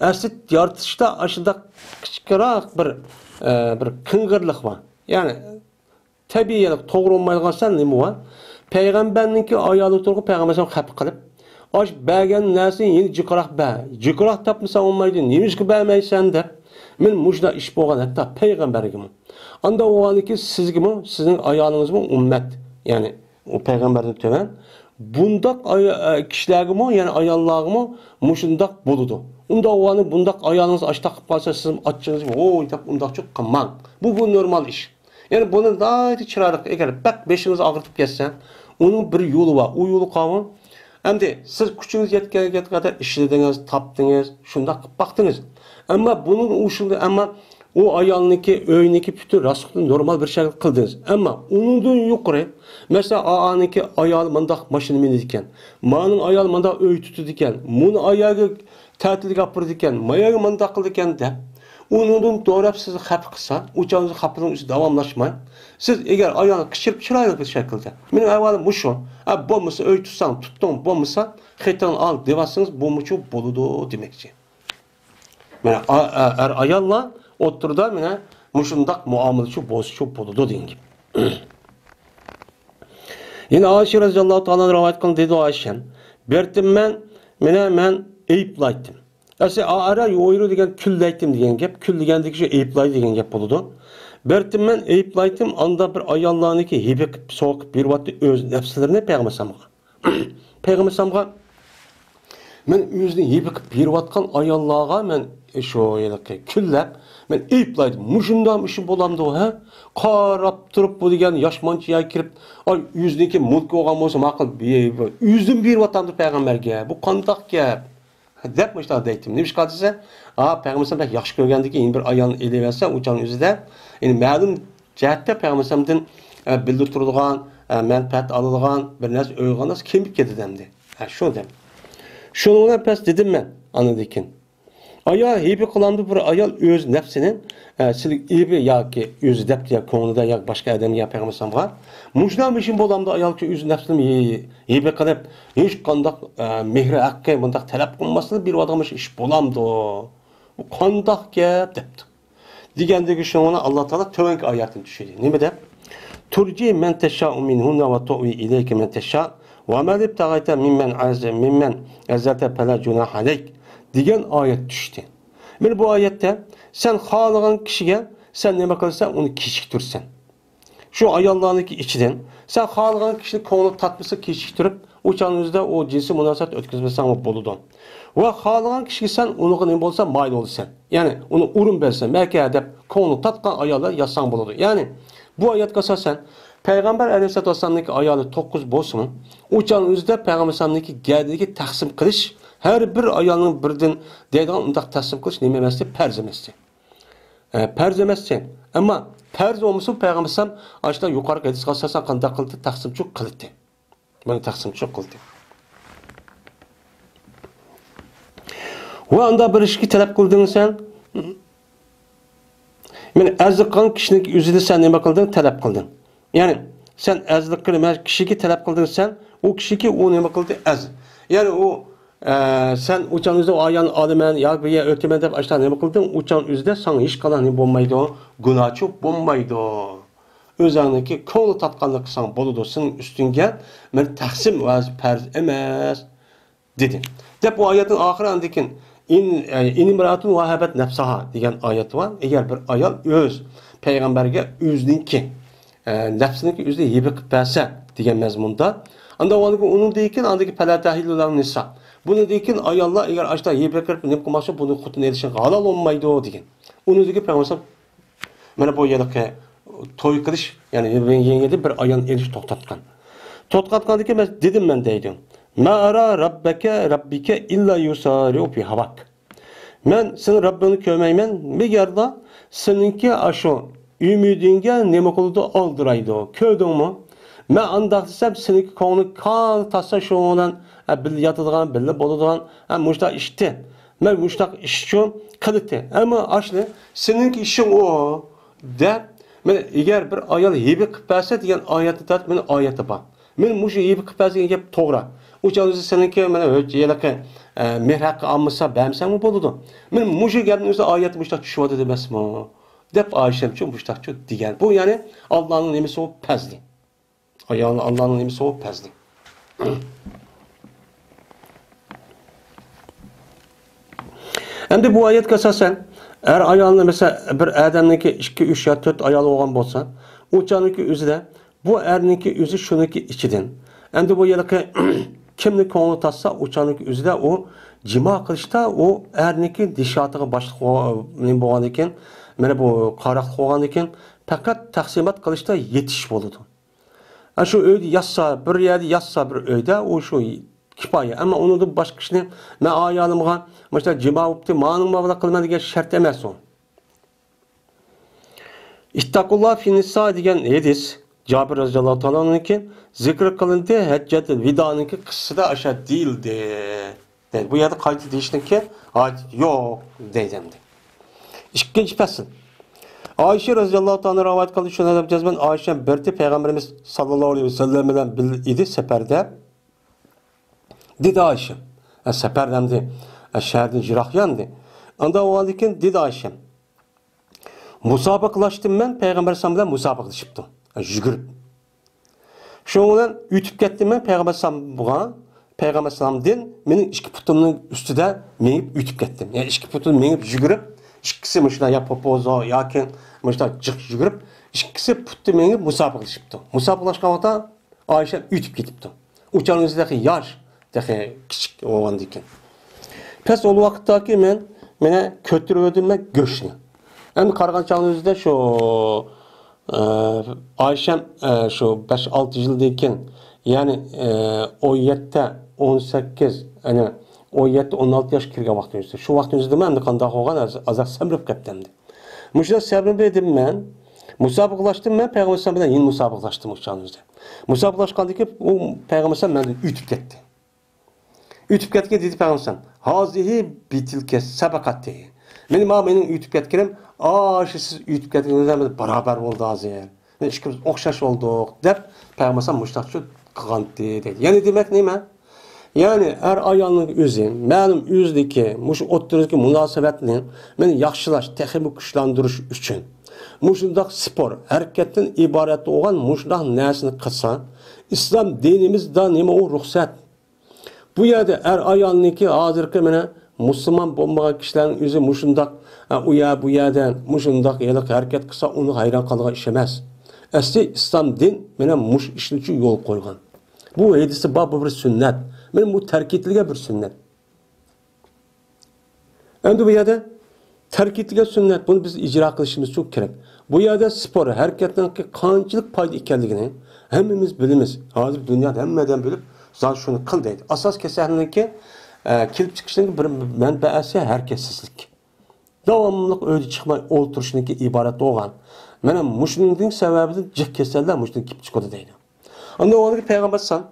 ئەسلى يارىتىشتا ئاشۇنداق كىچىكراق بىر، ئە، بىر قىڭغىرلىق بار. يەنى تەبىئىي، يەنى توغرا بولمايدىغان سەن نېمە بار؟ پەيغەمبەرنىڭكى ئايالى تۇرغۇ پەيغەمبەر خەپە قىلىپ، ئاش بەرگەن نەرسىنى يەنە جىقراق بەر. جىقراق تاپمىساڭ بولمايدۇ. نېمىشقا بەرمەيسەن دەپ. مەن مۇشۇنداق ئىش بولغان ھەتتا پەيغەمبەرگىمۇ. ئاندا بولغاندىكى سىزگىمۇ، سىزنىڭ ئايالىڭىزمۇ ئۈممەت. يەنى ئۇ پەيغەمبەردىن تۆۋەن. بۇنداق ئايا-، ئە، كىشىلەرگىمۇ، يەنى ئاياللارغىمۇ مۇشۇنداق بولىدۇ. ئۇنداق بولغاندا بۇنداق ئايالىڭىز ئاشتاق قىلىپ قالسا، سىزمۇ ئاچچىقىڭىز، ۋوي دەپ ئۇنداقچۇ قىلماڭ. بۇ، بۇ نورمال ئىش. يەنى بۇنى ناھايىتى چىرايلىق، ئەگەر بەك بېشىڭىز ئاغرىتىپ كەتسە، ئۇنىڭ بىر يولى بار. ئۇ يولى قاۋۇ. ئەمدى سىز كۈچىڭىز يەتكەنگە قەدەر ئىشلىدىڭىز، تاپتىڭىز، شۇنداق قىلىپ باقتىڭىز. ئەمما بۇنىڭ ئۇشۇندى، ئەمما ئۇ ئايالنىڭكى ئۆيىنىڭكى پۈتۈن راسخوتىنى نورمال بىر شەكىلدە قىلدىڭىز. ئەمما ئۇنىڭدىن يۇقىرى، مەسىلەن، ئانىڭكى ئايالى مانداق ماشىنا مىنىدىكەن، مانىڭ ئايالى مانداق ئۆي تۇتىدىكەن، مۇنى ئايالى تەتىلگە ئاپىرىدىكەن، ماياگە مانداق قىلىدىكەن دەپ، ئۇنىڭدىن دوراپ سىزنى خەپە قىلسا، ئۇ چاغدا خەپىلىك ئىچىدە داۋاملاشماي، سىز ئەگەر ئايالنى قىچىرىپ چىرايلىق بىر شەكىلدە، مېنىڭ ئەھۋالىم مۇشۇ، ھە، بولمىسا ئۆي تۇتساڭ تۇتتۇڭ، بولمىسا خېتىڭنى ئال دەۋاتسىڭىز، بۇمۇچۇ بولىدۇ دېمەكچى. مانا، ئا-، ئا-، ئەر-ئاياللار ئوتتۇرىدا مانا مۇشۇنداق مۇئامىلىچۇ بولسىچۇ بولىدۇ دېگەن گەپ. يەنە ئائىشە رەزىياللاھۇ تائالا ئانھا رىۋايەت قىلغان دېدى ئائىشە، بېرىتىم مەن، مېنى مەن ئەيىبلايتتىم. ئەسلى ئائارا يۇئىرۇ دېگەن كۈنلەيتتىم دېگەن گەپ، كۈنلىگەندىكى شۇ ئەيىبلايدۇ دېگەن گەپ بولىدۇ. بېرىتىم مەن ئەيىبلايتتىم، ئاندا بىر ئاياللارنىڭكى ھىبە قىلىپ، سوۋغا قىلىپ بېرىۋاتتى ئۆز نەپسلىرىنى پەيغەمبەر ئەلەيھىسسالامغا. پەيغەمبەر ئەلەيھىسسالامغا مەن ئۆزىنى ھىبە قىلىپ بېرىۋاتقان ئاياللارغا مەن شۇ ھېلىقى كۈنلەپ، مەن ئەيىبلايدۇ. مۇشۇنداق ئىش بولامدۇ، ھە؟ قاراپ تۇرۇپ بۇ دېگەن ياشمانچە يەرگە كىرىپ، ئاي، ئۆزىنىڭكى مۇلكى بولغان بولسا ماقۇل، بى-، بى-، ئۆزىدىن بېرىۋاتامدۇ پەيغەمبەرگە؟ بۇ قانداق گەپ؟ دەپ مۇشۇنداق دەيتتىم. نېمىشقا دېسە، ئا، پەيغەمبەر بەك ياخشى كۆرگەندىكىن يەنە بىر ئايالنى ئېلىۋەتسە، ئۇ چاغنىڭ ئۆزىدە، يەنى مەلۇم جەھەتتە پەيغەمبەر ئەلەيھىسسالامدىن، ئە، بىللە تۇرىدىغان، ئە، مەنپەئەت ئالىدىغان بىر نەرسە ئۆيغا نەرسە كېمىپ كېتىدۇ ئەمدى. ھە، شۇ دەپ. شۇنىڭ بىلەن پەس دېدىم مەن ئاندىن كېيىن. ئايا، ھىبە قىلامدۇ بىر ئايال ئۆز نەپسىنى، ئە، سىلىگە ھىبە ياكى ئۆزى دەپتۇ يا كۆڭلىدە يا باشقا ئادەمگە يا پەيغەمبەر ئەلەيھىسسالامغا. مۇشۇنداق ئىشىم بولامدۇ ئايال ئۆز نەپسىنى ھىبە قىلىپ، ھېچقانداق، ئە، مېھرى ھەققى مۇنداق تەلەپ قىلماستىن بېرىۋاتقان مۇشۇ ئىش بولامدۇ؟ بۇ قانداق گەپ؟ دەپتۇ. دېگەندىكى شۇڭا ئاللا تائالا تۆۋەنكى ئايەتنى چۈشۈردى. نېمە دەپ؟ تۇرجى مەن تەشائۇ مىنھۇننە ۋە تۇئۋى ئىلەيكە مەن تەشائۇ ۋە مەن ئىبتەغەيتە مىممەن ئەز-، مىممەن ئەزەلتە پەلا جۇناھە ئەلەيك دېگەن ئايەت چۈشتى. مانا بۇ ئايەتتە سەن خالىغان كىشىگە سەن نېمە قىلساڭ ئۇنى كېچىكتۈرىسەن. شۇ ئاياللارنىڭكى ئىچىدىن سەن خالىغان كىشىنى كۆڭلى تارتمىسا كېچىكتۈرۈپ، ئۇ چاغنىڭ ئۆزىدە ئۇ جىنسىي مۇناسىۋەت ئۆتكۈزمىسەڭمۇ بولىدۇ. ۋە خالىغان كىشىگە سەن ئۇنىڭغا نېمە بولسا مايىل بولىسەن. يەنى ئۇنى ئورۇن بەرسەن، مەكە دەپ كۆڭلى تارتقان ئاياللار يازساڭ بولىدۇ. يەنى بۇ ئايەتكە ئاساسەن پەيغەمبەر ئەلەيھىسسالاتۇ ۋەسسالامنىڭكى ئايالى توققۇز بولسىمۇ، ئۇ چاغنىڭ ئۆزىدە پەيغەمبەر ئەلەيھىسسالامنىڭكى گەدىنىكى تەقسىم قىلىش، ھەر بىر ئايالنىڭ بىردىن دەيدىغان ئۇنداق تەقسىم قىلىش نېمە ئەمەستى؟ پەرز ئەمەستى. ئە، پەرز ئەمەستى. ئەمما پەرز بولمىسىمۇ پەيغەمبەر ئەلەيھىسسالام ئاشۇنداق يۇقىرىقى ھەدىسكە ئاساسەن قانداق قىلدى؟ تەقسىمچۇ قىلدى. بۇنى تەقسىمچۇ قىلدى. ۋە ئاندا بىر ئىشكە تەلەپ قىلدىڭ سەن. مەن ئەرز قىلغان كىشىنىڭ ئۆزىدە سەن نېمە قىلدىڭ؟ تەلەپ قىلدىڭ. يەنى سەن ئەرزلىك قىلىپ، مەن كىشىگە تەلەپ قىلدىڭ سەن، ئۇ كىشىگە ئۇ نېمە قىلدى؟ ئەز. يەنى ئۇ، ئە، سەن ئۇچان ئۆزى ئايان ئالىمەن يا بۇ يەر ئۆتىمەن دەپ ئاشتا نېمە قىلدىڭ؟ ئۇچان ئۆزىدە ساڭا ھېچقانداق نېمە بولمايدۇ، گۇناھچۇ بولمايدۇ. ئۆزۈڭنىڭكى كۆڭلى تارتقانلىق قىلساڭ بولىدۇ، سېنىڭ ئۈستۈڭگە مەن تەقسىم ۋە پەرز ئەمەس. دېدى. دەپ بۇ ئايەتنىڭ ئاخىرى ئاندىن كېيىن، «ئىن، ئىن ئىمرائەتۇن ۋەھەبەت نەفسەھا» دېگەن ئايەت بار. ئەگەر بىر ئايال ئۆز پەيغەمبەرگە ئۆزىنىڭكى، ئە، نەپسىنىڭكى ئۆزىنى ھىبە قىلىپ بەرسە دېگەن مەزمۇندا. ئاندا ئۇنىڭدىن كېيىن، ئاندىن كېيىن، «فەلا تەھىللۇ لەھۇ نىسا». بۇنىڭدىن كېيىن ئاياللار ئەگەر ئاشتا ھىبە قىلىپ نېمە قىلماقچى، بۇنى خوتۇن ئېلىشىغا ھالال بولمايدۇ دېگەن. ئۇنىڭدىن كېيىن پەيغەمبەر مانا بۇ ھېلىقى توي قىلىش، يەنى يېڭىدىن بىر ئايال ئېلىش توختاتقان. توختاتقاندىن كېيىن مەن دېدىم مەن دەيدۇ. «ما ئەرا رەببەكە، رەببىكە ئىللا يۇسارىئۇ فى ھەۋاك.» مەن سېنىڭ رەببىڭنى كۆرمەيمەن، مەگەرلا سېنىڭكى ئاشۇ ئۈمىدىڭگە نېمە قىلىدۇ، ئالدىرايدۇ. كۆردۈڭمۇ؟ مەن ئانداق دېسەم، سېنىڭكى كۆڭلۈڭ كان تارتسا شۇنىڭ بىلەن، ئە، بىللە ياتىدىغان، بىللە بولىدىغان، ئە، مۇشۇنداق ئىشتى. مەن مۇشۇنداق ئىشچۇ قىلىتتى. ئەمما ئاشۇنى سېنىڭكى ئىشىڭ ئۇ دەپ، مانا، ئەگەر بىر ئايال ھىبە قىلىپ بەرسە دېگەن ئايەتنى تارتىپ، مانا ئايەتتە بار. مانا مۇشۇ ھىبە قىلىپ بەرسە دېگەن گەپ توغرا. ئۇ چاغدا سېنىڭكى، مانا، ھېلىقى، ئە، مېھىر ھەققى ئالمىسا، بەرمىسەڭمۇ بولىدۇ. مانا مۇشۇ گەپنىڭ ئۆزى ئايەتتە مۇشۇنداق چۈشۈۋاتىدۇ ئەمەسمۇ؟ دەپ ئائىشەمچۇ مۇشۇنداقچۇ دېگەن. بۇ، يەنى، ئاللانىڭ نېمىسى ئۇ؟ پەزلى. ئايالنى ئاللانىڭ نېمىسى ئۇ؟ پەزلى. ئەمدى بۇ ئايەتكە ئاساسەن، ئەر ئايالنى، مەسىلەن، بىر ئادەمنىڭكى ئىككى، ئۈچ يا تۆت ئايالى بولغان بولسا، ئۇ چاغنىڭكى ئۆزىدە، بۇ ئەرنىڭكى ئۆزى شۇنىڭكى ئىچىدىن. ئەمدى بۇ ھېلىقى كىمنى كۆڭلى تارتسا، ئۇ چاغنىڭكى ئۆزىدە ئۇ جىما قىلىشتا ئۇ ئەرنىڭكى نىشاتىغا باشلىق بولغاندىن كېيىن، مانا بۇ قاراقلىق بولغاندىن كېيىن، پەقەت تەقسىمات قىلىشتا يېتىش بولىدۇ. ئە، شۇ ئۆيدە ياتسا، بىر يەردە ياتسا بىر ئۆيدە، ئۇ شۇ كىپايە. ئەمما ئۇنىڭدىن باشقا ئىشنى مەن ئايالىمغا مۇشۇنداق جىما بوپتۇ، مانىڭ بىلەن قىلىمەن دېگەن شەرت ئەمەس ئۇ. «ئىتتەقۇللا فىننىسا» دېگەن ھەدىس جابىر رەزىياللاھۇ تائالا ئەنھۇنىڭكى زىكرى قىلىندى، ھەججەتۇل ۋىدانىڭكى قىسسىسىدا ئاشۇ دېيىلدى. دەيدۇ. بۇ يەردە قايتا دېيىشنىڭكى ھاجىتى يوق دەيدۇ ئەمدى. ئىككىنچى پەسىل. ئائىشە رەزىياللاھۇ تائالا رىۋايەت قىلدى، شۇنى دەپ جەزمەن ئائىشە بىردى، پەيغەمبىرىمىز ساللاللاھۇ ئەلەيھى ۋەسەللەم بىلەن بىللە ئىدى سەپەردە. دېدى ئائىشە. ئە، سەپەردە ئەمدى، ئە، شەھەردىن يىراق يا ئەمدى. ئاندا بولغاندىن كېيىن دېدى ئائىشە. مۇسابىقىلەشتىم مەن، پەيغەمبەر ئەلەيھىسسالام بىلەن مۇسابىقىلىشىپتۇ. يۈگۈرۈپ. شۇنىڭ بىلەن ئۆتۈپ كەتتىم مەن پەيغەمبەر ئەلەيھىسسالامغا، پەيغەمبەر ئەلەيھىسسالامدىن مېنىڭ ئىككى پۇتۇمنىڭ ئۈستىدە مېڭىپ ئۆتۈپ كەتتىم. يەنى ئىككى پۇتىنى مېڭىپ يۈگۈرۈپ، ئىككىسى مۇشۇنداق يا پوپوزا ياكى مۇشۇنداق جىق يۈگۈرۈپ، ئىككىسى پۇتتا مېڭىپ مۇسابىقىلىشىپتۇ. مۇسابىقىلەشكەن ۋاقىتتا ئائىشە ئۆتۈپ كېتىپتۇ. ئۇ چاغنىڭ ئۆزى تېخى ياش، تېخى كىچىك بولغاندىكىن. پەس ئۇ ۋاقىتتاكى مەن، مانا، كۆتۈرۈۋەردىم مەن گۆشنى. ئەمدى قارىغان چاغنىڭ ئۆزىدە شۇ، ئە، ئائىشەم، ئە، شۇ بەش-ئالتە يىلدىن كېيىن، يەنى، ئە، ئون يەتتە، ئون سەككىز، ئەنە، ئون يەتتە، ئون ئالتە ياشقا كىرگەن ۋاقتىڭ ئۆزىدە. شۇ ۋاقىتنىڭ ئۆزىدە مەن ئەمدى قانداق بولغان، ئاز-، ئازراق سەمرىپ كەتتى ئەمدى. مۇشۇنداق سەۋەبىدىن مەن مۇسابىقىلەشتىم، مەن پەيغەمبەر ئەلەيھىسسالام بىلەن يەنە مۇسابىقىلەشتىم ئۇ چاغنىڭ ئۆزىدە. مۇسابىقىلەشكەندىن كېيىن ئۇ پەيغەمبەر ئەلەيھىسسالام مەندىن ئۆتۈپ كەتتى. ئۆتۈپ كەتكەن دېدى پەيغەمبەر ئەلەيھىسسالام، «ھازىھى بىتىلكە سەبەقەتى.» مېنى، مانا مېنىڭ ئۆتۈپ كەتكىنىم، ئاشۇ سىز ئۆتۈپ كەتكىنىڭىز بىلەن بىراۋەر بولدى ھازىر. مانا ئىككىمىز ئوخشاش بولدۇق، دەپ پەيغەمبەر ئەلەيھىسسالام مۇشۇنداقچە قىلغانتى دەيدۇ. يەنى دېمەك نېمە؟ يەنى ئەر-ئايالنىڭ ئۆزى، مەلۇم ئۆزىدىكى مۇشۇ ئوتتۇرىدىكى مۇناسىۋەتنى مانا ياخشىلاش، تېخىمۇ كۈچلەندۈرۈش ئۈچۈن مۇشۇنداق سپور، ھەرىكەتتىن ئىبارەت بولغان مۇشۇنداق نەرسىنى قىلسا، ئىسلام دىنىمىزدا نېمە ئۇ رۇخسەت؟ بۇ يەردە ئەر-ئايالنىڭكى ھازىرقى مانا مۇسۇلمان بولمىغان كىشىلەرنىڭ ئۆزى مۇشۇنداق، ئە، ئۇ يەر، بۇ يەردە مۇشۇنداق ھېلىقى ھەرىكەت قىلسا، ئۇنىڭ ھەيران قالىدىغان ئىش ئەمەس. ئەسلى ئىسلام دىن مانا مۇشۇ ئىشنى ئۈچۈن يول قويغان. بۇ ھەدىستە بار، بۇ بىر سۈننەت. مانا بۇ تەرك ئېتىلگەن بىر سۈننەت. ئەمدى بۇ يەردە تەرك ئېتىلگەن سۈننەت، بۇنى بىز ئىجرا قىلىشىمىز ئۈچۈن كېرەك. بۇ يەردە سپور ھەرىكەتنىڭكى قانچىلىك پايدا ئىكەنلىكىنى ھەممىمىز بىلىمىز. ھازىر دۇنيادا ھەممە ئادەم بىلىپ، زادى شۇنى قىل دەيدۇ. ئاساس كېسەلنىڭكى، ئە، كېلىپ چىقىشنىڭ بىر مەنبەسى ھەرىكەتسىزلىك. داۋاملىق ئۆيدە چىقماي ئولتۇرۇشنىڭكى ئىبارەت بولغان. مانا مۇشۇنىڭ سەۋەبىدىن جىق كېسەللەر مۇشۇندىن كېلىپ چىقىدۇ دەيدۇ. ئاندىن ئۇلارغا پەيغەمبەر ئەلەيھىسسالام،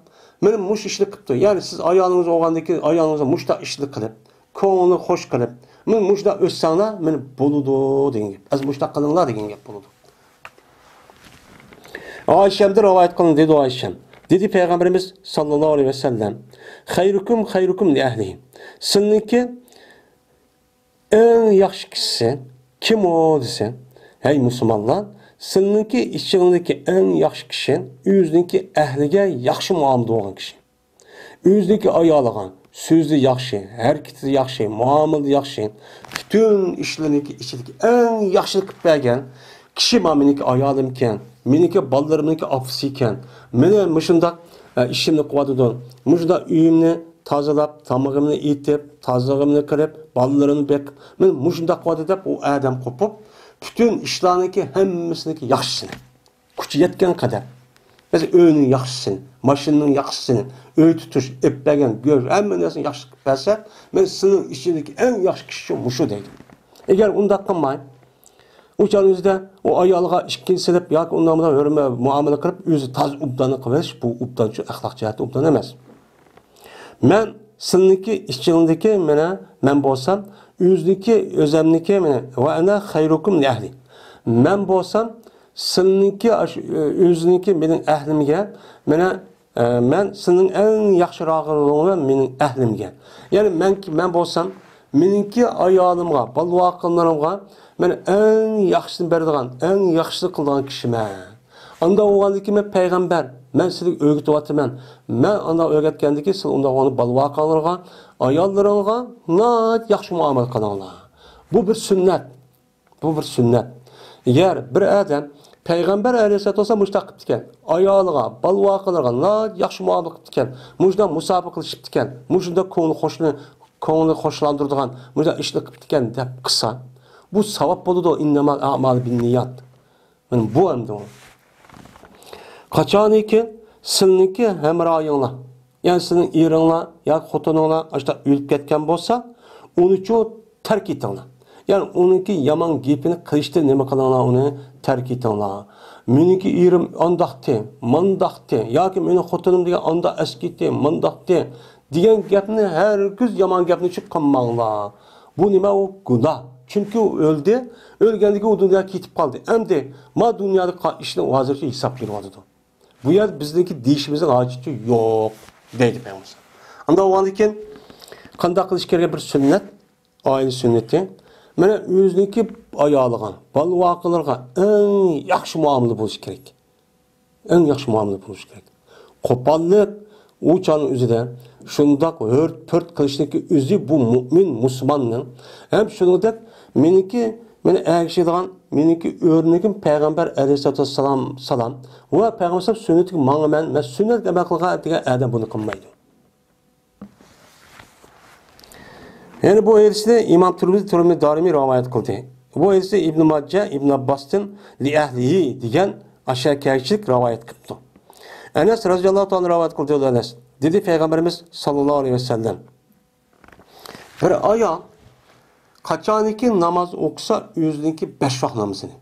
مانا مۇشۇ ئىشنى قىپتۇ. يەنى سىز ئايالىڭىز بولغاندىن كېيىن ئايالىڭىزغا مۇشۇنداق ئىشنى قىلىپ، كۆڭلىنى خوش قىلىپ، مانا مۇشۇنداق ئۆتسەڭلار، مانا بولىدۇ دېگەن گەپ. ئەمەس مۇشۇنداق قىلىڭلار دېگەن گەپ بولىدۇ. ئائىشەمدىن رىۋايەت قىلىندى، دېدى ئائىشەم. دېدى پەيغەمبىرىمىز ساللاللاھۇ ئەلەيھى ۋەسەللەم، خەيرۇكۇم خەيرۇكۇم لىئەھلىھى. سىلىنىڭكى ئەڭ ياخشى كىشىسى كىم ئۇ دېسە، ھەي مۇسۇلمانلار، سىلىنىڭكى ئىچىڭدىكى ئەڭ ياخشى كىشى ئۆزىنىڭكى ئەھلىگە ياخشى مۇئامىلىدە بولغان كىشى. ئۆزىنىڭكى ئايالىغا سۆزى ياخشى، ھەرىكىتى ياخشى، مۇئامىلىدە ياخشى، پۈتۈن ئىشلىرىنىڭكى ئىچىدىكى ئەڭ ياخشىلىق قىلىپ بەرگەن كىشى ما مېنىڭكى ئايالىمكەن، مېنىڭكى بالىلىرىمنىڭكى ئاپىسىكەن، مېنى مۇشۇنداق، ئە، ئىشىمنى قىلىۋاتىدۇ، مۇشۇنداق ئۆيۈمنى تازىلاپ، تامىقىمنى ئېتىپ، تازىلىقىمنى قىلىپ، بالىلىرىمنى بېقىپ، مېنى مۇشۇنداق قىلىۋاتىدۇ دەپ، ئۇ ئادەم قوپۇپ، پۈتۈن ئىشلارنىڭكى ھەممىسىنىڭكى ياخشىسىنى، كۈچى يەتكەن قەدەر، مەسىلەن، ئۆينىڭ ياخشىسىنى، ماشىنىنىڭ ياخشىسىنى، ئۆي تۇتۇش، ئېلىپ بەرگەن گۆش، ھەممە نەرسىنى ياخشى قىلىپ بەرسە، مەن سېنىڭ ئىچىڭدىكى ئەڭ ياخشى كىشى شۇ، مۇشۇ دەيدۇ. ئەگەر ئۇنداق قىلماي، ئۇ چاغنىڭ ئۆزىدە ئۇ ئايالغا ئىككىنچى سېلىپ ياكى ئۇنداق بۇنداق ھۆرمە-، مۇئامىلە قىلىپ، ئۆزى تازا ئوبدانلىق قىلىۋېلىش، بۇ ئوبدان شۇ ئەخلاق جەھەتتە ئوبدان ئەمەس. مەن سىلىنىڭكى ئىچىڭدىكى مانا مەن بولسام، ئۆزىنىڭكى، ئۆزەمنىكى مانا، ۋە ئەنە خەيرۇكۇم لىئەھلى. مەن بولسام، سىلىنىڭكى ئاشۇ، ئۆزىنىڭكى مېنىڭ ئەھلىمگە مانا، ئە، مەن سىلىنىڭ ئەڭ ياخشىراقىڭلار مېنىڭ ئەھلىمگە. يەنى مەن، مەن بولسام، مېنىڭكى ئايالىمغا، بالا-ۋاقىلىرىمغا مەن ئەڭ ياخشىسىنى بېرىدىغان، ئەڭ ياخشىسىنى قىلىدىغان كىشىمەن. ئانداق بولغاندىن كېيىن مەن پەيغەمبەر، مەن سىلىگە ئۆگىتىۋاتىمەن. مەن ئانداق ئۆگەتكەندىن كېيىن سىلەر ئۇنداق بولغاندا بالا-ۋاقىلىرىڭغا، ئاياللىرىڭغا ناھايىتى ياخشى مۇئامىلە قىلىڭلار. بۇ بىر سۈننەت. بۇ بىر سۈننەت. ئەگەر بىر ئادەم پەيغەمبەر ئەلەيھىسسالاتۇ ۋەسسالام مۇشۇنداق قىپتىكەن، ئايالىغا، بالا-ۋاقىلىرىغا ناھايىتى ياخشى مۇئامىلە قىپتىكەن، مۇشۇنداق مۇساپە قىلىشىپتىكەن، مۇشۇنداق كۆڭلى خوشلىنى-، كۆڭلى خوشلاندۇرىدىغان مۇشۇنداق ئىشنى قىپتىكەن دەپ قىلسا، بۇ ساۋاب بولىدۇ، ئىننەمەل ئەئمالۇ بىننىيات. مانا بۇ ئەمدى ئۇ. قاچانكى سىلىنىڭكى ھەمراھىڭلار، يەنى سىلىنىڭ ئېرىڭلار ياكى خوتۇنۇڭلار ئاشۇنداق ئۆلۈپ كەتكەن بولسا، ئۇنىچۇ تەرك ئېتىڭلار. يەنى ئۇنىڭكى يامان گېپىنى قىلىشتىن نېمە قىلىڭلار، ئۇنى تەرك ئېتىڭلار. مېنىڭكى ئېرىم ئانداقتى، مانداقتى ياكى مېنىڭ خوتۇنۇم دېگەن ئانداق ئەسكىتتى، مانداقتى دېگەن گەپنى، ھەرگىز يامان گەپنى چىقارماڭلار. بۇ نېمە؟ ئۇ گۇناھ. چۈنكى ئۇ ئۆلدى، ئۆلگەندىن كېيىن ئۇ دۇنياغا كېتىپ قالدى. ئەمدى ما دۇنيادا قىلغان ئىشنى ئۇ ھازىرچە ھېساب بېرىۋاتىدۇ. بۇ يەردە بىزنىڭكى دېيىشىمىزنىڭ ھاجىتى يوق، دەيدۇ پەيغەمبەر. ئانداق بولغاندىن كېيىن قانداق قىلىش كېرەك؟ بىر سۈننەت، ئائىلە سۈننىتى. مانا ئۆزىنىڭكى ئايالىغا، بالا-ۋاقىلىرىغا ئەڭ ياخشى مۇئامىلە بولۇش كېرەك. ئەڭ ياخشى مۇئامىلە بولۇش كېرەك. قوپاللىق ئۇ چاغنىڭ ئۆزىدە شۇنداق ھۆرت-پۆرت قىلىشنىڭكى ئۆزى بۇ مۇئمىن مۇسۇلماننىڭ. ھەم شۇنىڭدەك مېنىڭكى، مېنى ئەگىشىدىغان، مېنىڭكى ئۆرنىكىم پەيغەمبەر ئەلەيھىسسالاتۇ ۋەسسالام، سالام ۋە پەيغەمبەر سالام سۈننىتىگە ماڭىمەن، مەن سۈننەتكە ئەمەل قىلغان دېگەن ئادەم بۇنى قىلمايدۇ. يەنە بۇ ھەدىسنى ئىمام تىرمىزى، تىرمىزى دارىمى رىۋايەت قىلدى. بۇ ھەدىسنى ئىبن ماجە، ئىبن ئابباستىن لىئەھلىھى دېگەن ئاشۇ كەچلىك رىۋايەت قىپتۇ. ئەنەس رەزىياللاھۇ تائالا رىۋايەت قىلدى، ئۇ ئەنەس. دېدى پەيغەمبىرىمىز ساللاللاھۇ ئەلەيھى ۋەسەللەم، بىر ئايال قاچانكى ناماز ئوقۇسا، ئۆزىنىڭكى بەش ۋاق نامىزىنى،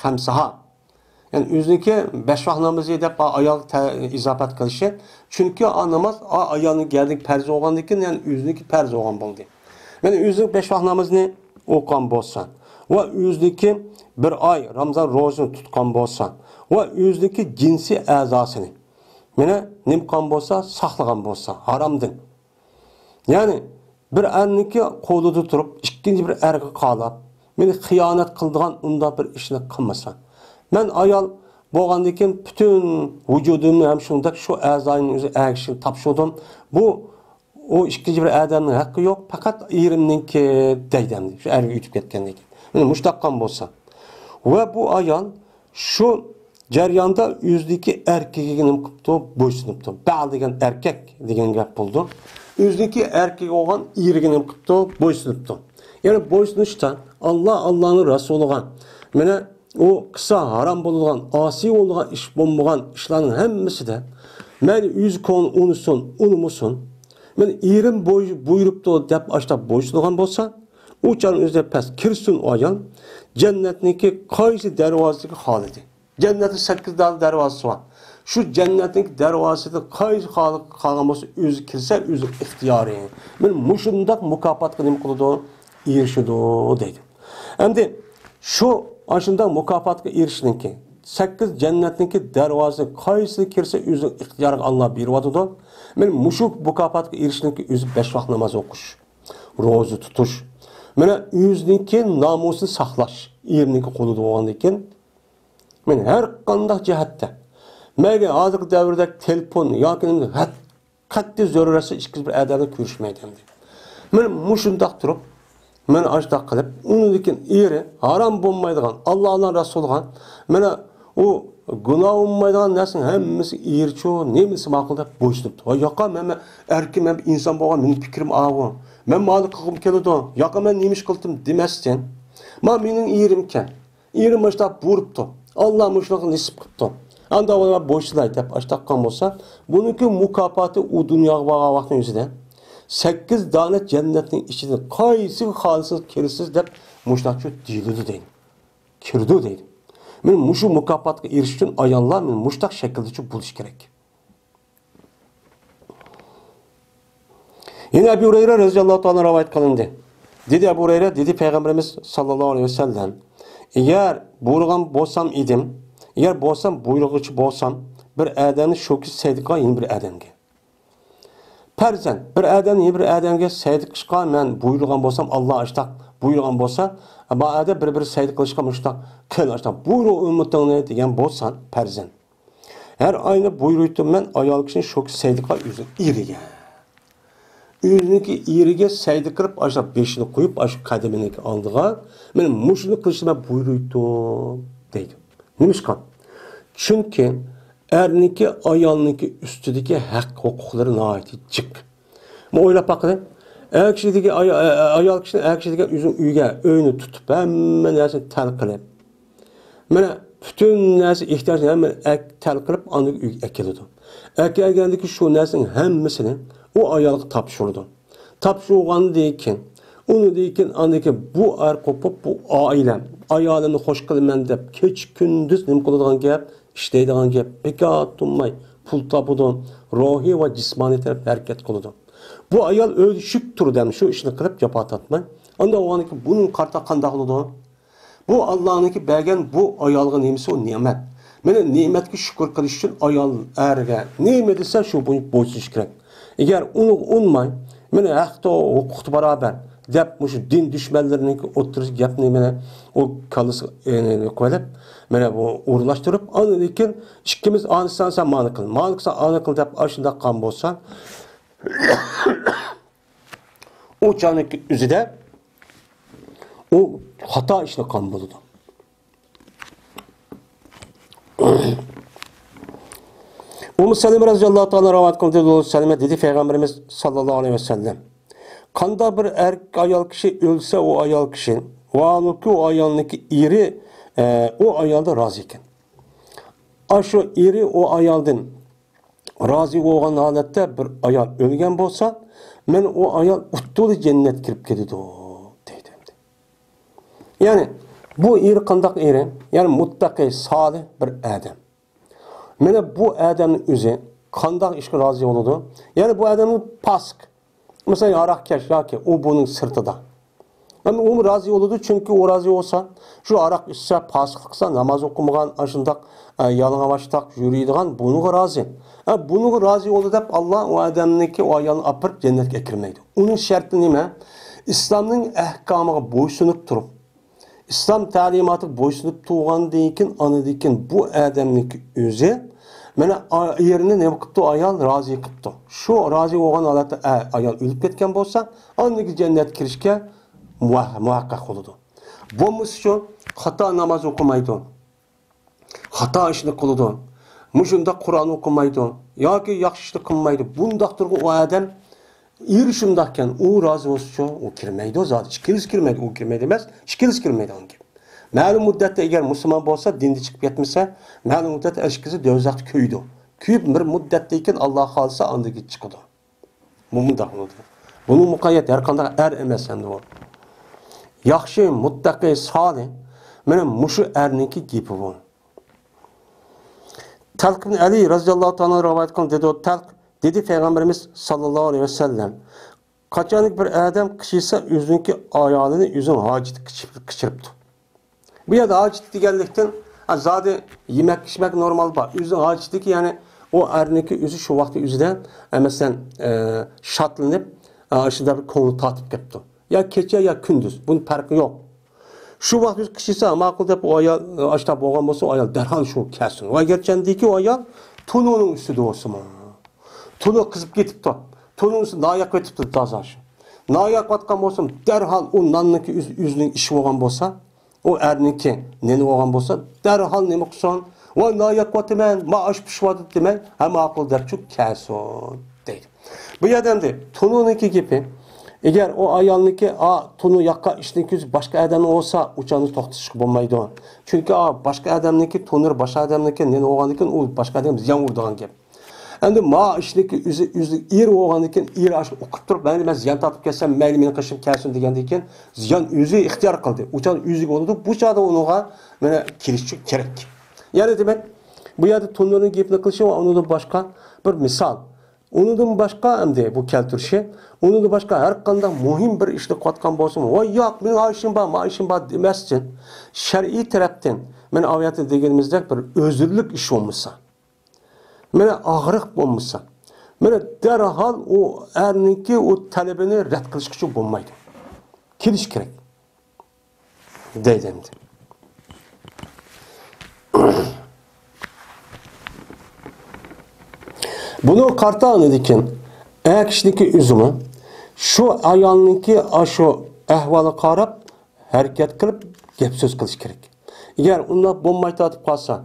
خەمسىھا. يەنى ئۆزىنىڭكى بەش ۋاق نامىزى دەپ ئا-، ئايالغا تە-، ئىزاپەت قىلىشى. چۈنكى ئا ناماز ئا ئايالنىڭ گەردىگە پەرز بولغاندىن كېيىن، يەنى ئۆزىنىڭكى پەرز بولغان بولدى. يەنى ئۆزىنىڭ بەش ۋاق نامىزىنى ئوقۇغان بولسا ۋە ئۆزىنىڭكى بىر ئاي رامزان روزىنى تۇتقان بولسا ۋە ئۆزىنىڭكى جىنسىي ئەزاسىنى، مانا نېمە قىلغان بولسا، ساقلىغان بولسا ھارامدىن. يەنى بىر ئەرنىڭكى قولىدا تۇرۇپ، ئىككىنچى بىر ئەرگە قالاپ، مېنى خىيانەت قىلىدىغان ئۇنداق بىر ئىشنى قىلمىسا. مەن ئايال بولغاندىن كېيىن پۈتۈن ۋۇجۇدۇمنى ھەم شۇنداق شۇ ئەزايىمنى ئۆزى ئەگىشىگە تاپشۇردۇم. بۇ، ئۇ ئىككىنچى بىر ئادەمنىڭ ھەققى يوق، پەقەت ئېرىمنىڭكى دەيدۇ ئەمدى، شۇ ئەرگە ئۆتۈپ كەتكەندىن كېيىن. مانا مۇشۇنداق قىلغان بولسا. ۋە بۇ ئايال شۇ جەرياندا ئۆزىدىكى ئەركىگە نېمە قىپتۇ؟ بويسۇنۇپتۇ. بەل دېگەن ئەركەك دېگەن گەپ بولىدۇ. ئۆزىدىكى ئەركىگە بولغان ئېرىگە نېمە قىپتۇ؟ بويسۇنۇپتۇ. يەنى بويسۇنۇشتا ئاللا، ئاللانىڭ رەسۇلىغا، مانا ئۇ قىلسا ھارام بولىدىغان، ئاسىي بولىدىغان ئىش بولمىغان ئىشلارنىڭ ھەممىسىدە، مەيلى ئۆزى كۆڭلى ئۇنىسۇن، ئۇنىمىسۇن، مېنى ئېرىم بوي-، بۇيرۇپتۇ دەپ ئاشتا بويسۇنغان بولسا، ئۇ چاغنىڭ ئۆزىدە پەس كىرسۇن ئۇ ئايال، جەننەتنىڭكى قايسى دەرۋازىسىگە خالىدى. جەننەتنىڭ سەككىز دانە دەرۋازىسى بار. شۇ جەننەتنىڭ دەرۋازىسىدىن قايسى خال-، خالىغان بولسا ئۆزى كىرسە، ئۆزى ئىختىيارى. مانا مۇشۇنداق مۇكاپاتقا نېمە قىلىدۇ؟ ئېرىشىدۇ دەيدۇ. ئەمدى شۇ ئاشۇنداق مۇكاپاتقا ئېرىشىشنىڭكى، سەككىز جەننەتنىڭكى دەرۋازىسى قايسىسىغا كىرسە ئۆزىنىڭ ئىختىيارىغا ئاللا بېرىۋاتىدۇ. مانا مۇشۇ مۇكاپاتقا ئېرىشىشنىڭكى ئۆزى بەش ۋاق ناماز ئوقۇش، روزا تۇتۇش. مانا ئۆزىنىڭكى نامۇسىنى ساقلاش، ئېرىنىڭكى قولىدا بولغاندىن كېيىن، مانا ھەر قانداق جەھەتتە، مەيلى ھازىرقى دەۋردەك تېلېفون ياكى نېمە، ھەت-، قەتئىي زۆرۈرەتسىز ئىككىمىز بىر ئادەم بىلەن كۆرۈشمەيدۇ ئەمدى. مانا مۇشۇنداق تۇرۇپ، مانا ئاشۇنداق قىلىپ، ئۇنىڭدىن كېيىن ئېرى ھارام بولمايدىغان، ئاللا، ئاللا رەسۇلىغا، مانا ئۇ گۇناھ بولمايدىغان نەرسىنىڭ ھەممىسى ئېرىچۇ، نېمىسى ماقۇل دەپ بويسۇنۇپتۇ. ۋاي ياقا، مەن، مەن ئەركىن، مەن بىر ئىنسان بولغان، مېنىڭ پىكرىم ئاۋۇ. مەن مانا قىلغۇم كېلىدۇ. ياقا، مەن نېمە ئىش قىلدىم دېمەستىن، ما مېنىڭ ئېرىمكەن. ئېرىم مۇشۇنداق بۇيرۇپتۇ. ئاللا مۇشۇنىڭغا نېسىپ قىپتۇ. ئاندا ئۇلار بويسۇناي دەپ ئاشتاققان بولسا، بۇنىڭكى مۇكاپاتى ئۇ دۇنياغا بارغان ۋاقىتنىڭ ئۆزىدە سەككىز دانە جەننەتنىڭ ئىچىدىن قايسىغا خالىسىڭىز كىرىسىز دەپ مۇشۇنداقچۇ دېيىلىدۇ دەيدۇ. كىرىدۇ دەيدۇ. مانا مۇشۇ مۇكاپاتقا ئېرىشىش ئۈچۈن ئاياللار مانا مۇشۇنداق شەكىلدىچۇ بولۇشى كېرەك. يەنە ئەبۇ ھۇرەيرە رەزىياللاھۇ تائالا رىۋايەت قىلىندى. دېدى ئەبۇ ھۇرەيرە، دېدى پەيغەمبىرىمىز ساللاللاھۇ ئەلەيھى ۋەسەللەم، ئەگەر بۇيرۇغان بولسام ئىدىم، ئەگەر بولسام بۇيرۇغۇچى بولسام، بىر ئادەمنى شۇ كۈن سەيدە قىلغان يەنە بىر ئادەمگە. پەرزەن، بىر ئادەمنى يەنە بىر ئادەمگە سەيدە قىلىشقا مەن بۇيرۇغان بولسام، ئاللا ئاشتاق بۇيرۇغان بولسا، بۇ ئادەم بىر-بىرى سەيدە قىلىشقا مۇشتاق قىل، ئاشتاق بۇيرۇ ئۈممىتىڭنى دېگەن بولسا، پەرزەن. ھەر ئاينى بۇيرۇيتتۇم مەن ئايال كىشىنى شۇ سەيدىقا ئۆزىنىڭ ئېرىگە. ئۆزىنىڭكى ئېرىگە سەيدە قىلىپ، ئاشۇ بېشىنى قويۇپ، ئاشۇ قەدىمىنىڭكى ئالدىغا، مانا مۇشۇنى قىلىشنى مەن بۇيرۇيتتۇم دەيدۇ. نېمىشقا؟ چۈنكى ئەرنىڭكى ئايالنىڭكى ئۈستىدىكى ھەق ھوقۇقلىرى ناھايىتى جىق. مانا ئويلاپ باققىلى. ئەر كىشى دېگەن، ئاي-، ئاي-، ئايال كىشىنىڭ ئەر كىشى دېگەن ئۆزىنىڭ ئۆيىگە، ئۆينى تۇتۇپ، ھەممە نەرسىنى تەل قىلىپ، مانا پۈتۈن نەرسە ئېھتىياجنى ھەممىنى ئەك-، تەل قىلىپ، ئاندىن ئۆيگە ئەكېلىدۇ. ئەكەلگەندىن كېيىن شۇ نەرسىنىڭ ھەممىسىنى ئۇ ئايالغا تاپشۇرىدۇ. تاپشۇرغاندىن كېيىن، ئۇنىڭدىن كېيىن، ئاندىن كېيىن بۇ ئەر قوپۇپ، بۇ ئائىلەم، ئايالىمنى خوش قىلىمەن دەپ، كېچە كۈندۈز نېمە قىلىدىغان گەپ، ئىشلەيدىغان گەپ، بىكار تۇرماي پۇل تاپىدۇ، روھىي ۋە جىسمانىي تەرەپ ھەرىكەت قىلىدۇ. بۇ ئايال ئۆيدە شۈك تۇرىدۇ، شۇ ئىشنى قىلىپ جاپا تارتماي. ئاندىن بولغاندىن كېيىن بۇنىڭغا قارىتا قانداق بولىدۇ؟ بۇ ئاللانىڭكى بەرگەن بۇ ئايالغا نېمىسى ئۇ نېمەت. مانا نېمەتكە شۈكۈر قىلىش ئۈچۈن ئايال ئەرگە نېمە دېسە شۇ بويىچە بويسۇنۇش كېرەك. ئەگەر ئۇنىڭغا ئۇنىماي، مانا ھەقتە ھوقۇقتا باراۋەر دەپ مۇشۇ دىن دۈشمەنلىرىنىڭكى ئوتتۇرىسىغا گەپنى مانا ئۇ كاللىسىغا، ئېنى، قويۇپ، مانا بۇ ئورۇنلاشتۇرۇپ، ئاندىن كېيىن ئىككىمىز ئانى سەن، سەن مانى قىل، مانى قىلسا ئانى قىل دەپ ئاشۇنداق قىلغان بولسا، ئۇ چاغنىڭ ئۆزىدە ئۇ خاتا ئىشنى قىلغان بولىدۇ. ئۇممۇ سەلىمە رەزىياللاھۇ تائالا رىۋايەت قىلدى، سەلىمە دېدى، پەيغەمبىرىمىز ساللاللاھۇ ئەلەيھى ۋەسەللەم، قانداق بىر ئەر ئايال كىشى ئۆلسە، ئۇ ئايال كىشى، ۋاھالۇكى، ئۇ ئايالنىڭكى ئېرى، ئە، ئۇ ئايالدا رازى ئىكەن. ئاشۇ ئېرى ئۇ ئايالدىن رازى بولغان ھالەتتە بىر ئايال ئۆلگەن بولسا، مانا ئۇ ئايال ئۇتتۇلى جەننەتكە كىرىپ كېتىدۇ، دەيدۇ. يەنى بۇ ئېرى قانداق ئېرى؟ يەنى مۇتتەقى، سالىھ بىر ئادەم. مانا بۇ ئادەمنىڭ ئۆزى قانداق ئىشقا رازى بولىدۇ؟ يەنى بۇ ئادەمنىڭ پاسىق، مەسىلەن، ھاراقكەش ياكى ئۇ بۇنىڭ سىرتىدا. ئەمما ئۇمۇ رازى بولىدۇ، چۈنكى ئۇ رازى بولسا، شۇ ھاراق ئىچسە، پاسىقلىق قىلسا، ناماز ئوقۇمىغان، ئاشۇنداق، ئە، يالىڭاچ يۈرىدىغان بۇنىڭغا رازى. ئە، بۇنىڭغا رازى بولدى دەپ، ئاللا ئۇ ئادەمنىڭكى ئۇ ئايالنى ئاپىرىپ جەننەتكە ئەكىرمەيدۇ. ئۇنىڭ شەرتى نېمە؟ ئىسلامنىڭ ئەھكامىغا بويسۇنۇپ تۇرۇپ، ئىسلام تەلىماتىغا بويسۇنۇپ تۇرغاندىن كېيىن، ئاندىن كېيىن بۇ ئادەمنىڭكى ئۆزى، مانا، ئا-، ئېرىنى نېمە قىپتۇ؟ ئايال رازى قىپتۇ. شۇ رازى بولغان ھالەتتە ئە-، ئايال ئۆلۈپ كەتكەن بولسا، ئاندىن كېيىن جەننەتكە كىرىشكە مۇۋە-، مۇۋەپپەق بولىدۇ. بولمىسىچۇ، خاتا ناماز ئوقۇمايدۇ. خاتا ئىشنى قىلىدۇ. مۇشۇنداق قۇرئان ئوقۇمايدۇ. ياكى ياخشى ئىشنى قىلمايدۇ. بۇنداقتۇرغۇ ئۇ ئادەم ئېرى شۇنداقكەن، ئۇ رازى بولسىچۇ، ئۇ كىرمەيدۇ زادى. ئىككىلىسى كىرمەيدۇ، ئۇ كىرمەيدۇ ئەمەس، ئىككىلىسى كىرمەيدىغان گەپ. مەلۇم مۇددەتتە ئەگەر مۇسۇلمان بولسا، دىندىن چىقىپ كەتمىسە، مەلۇم مۇددەت ئەشكىسى دوزاختا كۆيىدۇ. كۆيۈپ بىر مۇددەتتىن كېيىن، ئاللا خالىسا، ئاندىن كېيىن چىقىدۇ. بۇ مۇنداق بولىدۇ. بۇنىڭ مۇقەييەت ھەر قانداق ئەر ئەمەس ئەمدى بۇ. ياخشى، مۇتتەقى، سالىھ، مانا مۇشۇ ئەرنىڭكى گېپى بۇ. تەلق ئىبن ئەلى رەزىياللاھۇ تائالا رىۋايەت قىلغان دېدى، تەلق دېدى پەيغەمبىرىمىز ساللاللاھۇ ئەلەيھى ۋەسەللەم، قاچانكى بىر ئادەم قىچىشسا، ئۆزىنىڭكى ئايالىنى ئۆزىنىڭ ھاجىتىگە قىچىپ-، قىچىرىپتۇ. بۇ يەردە ھاجىتى دېگەنلىكتىن، ھە، زادى يېمەك-ئىچمەك نورمال بار. ئۆزىنىڭ ھاجىتىدىكى، يەنى ئۇ ئەرنىڭكى ئۆزى شۇ ۋاقىتتا ئۆزىدە، ھە، مەسىلەن، ئە، شادلىنىپ، ئە، شۇنداق بىر كۆڭلى تارتىپ كەپتۇ. يا كېچە، يا كۈندۈز. بۇنىڭ پەرقى يوق. شۇ ۋاقىت ئۆزى قىچىشسا، ماقۇل دەپ ئۇ ئايال، ئاشۇنداق بولغان بولسا، ئۇ ئايال دەرھال شۇ كەلسۇن. ۋە گەرچەندىكى ئۇ ئايال تونۇرنىڭ ئۈستىدە بولسىمۇ. تونۇر قىزىپ كېتىپتۇ. تونۇرنىڭ ئۈستىدە نان ياقىۋېتىپتۇ تازا شۇ. نان ياقىۋاتقان بولسىمۇ، دەرھال ئۇ ناننىڭكى ئۆزى، ئۆزىنىڭ ئىشى بولغان بولسا، ئۇ ئەرنىڭكى نېنى بولغان بولسا، دەرھال نېمە قىلسۇن؟ ۋاي، نان ياقىۋاتىمەن، ما ئاش پىشىۋاتىدۇ دېمەي، ھە، ماقۇل دەپچۇ كەلسۇن دەيدۇ. بۇ يەردە ئەمدى تونۇرنىڭكى گېپى. ئەگەر ئۇ ئايالنىڭكى، ئا، تونۇر ياققان ئىشنىڭكى ئۆزى باشقا ئادەمنىڭ بولسا، ئۇ چاغدا توختىتىشقا بولمايدۇ. چۈنكى، ئا، باشقا ئادەمنىڭكى تونۇر، باشقا ئادەمنىڭكى نېنى بولغاندىكىن، ئۇ باشقا ئادەمگە زىيان ئۇرىدىغان گەپ. ئەمدى ما ئىشنىڭكى ئۆزى، ئۆزى ئېرى بولغاندىكىن، ئېرى ئاشۇنى ئۇقۇپ تۇرۇپ، مەيلى، مەن زىيان تارتىپ كەلسەم مەيلى، مېنىڭ قېشىمغا كەلسۇن دېگەندىكىن، زىيان ئۆزى ئىختىيار قىلدى. ئۇ چاغدا ئۆزىگە بولىدۇ، بۇ چاغدا ئۇنىڭغا مانا كېلىشىش كېرەك. يەنى دېمەك، بۇ يەردە تونۇرنىڭ گېپىنى قىلىشى ۋە ئۇنىڭدىن باشقا بىر مىسال. ئۇنىڭدىن باشقا ئەمدى بۇ كەلتۈرۈشى، ئۇنىڭدىن باشقا ھەر قانداق مۇھىم بىر ئىشنى قىلىۋاتقان بولسىمۇ، ۋاي ياق، مېنىڭ ئىشىم بار، ما ئىشىم بار دېمەستىن، شەرئىي تەرەپتىن، مانا ئايەتتە دېگىنىمىزدەك بىر ئۆزۈرلۈك ئىش بولمىسا، مانا ئاغرىق بولمىسا، مانا دەرھال ئۇ ئەرنىڭكى ئۇ تەلىپىنى رەت قىلىشقىچە بولمايدۇ. كېلىش كېرەك. دەيدۇ ئەمدى. بۇنى قارىتا ئاندىن كېيىن ئەر كىشىنىڭكى ئۆزىمۇ شۇ ئايالنىڭكى ئاشۇ ئەھۋالىغا قاراپ ھەرىكەت قىلىپ گەپ سۆز قىلىش كېرەك. ئەگەر ئۇنداق بولماي تارتىپ قالسا،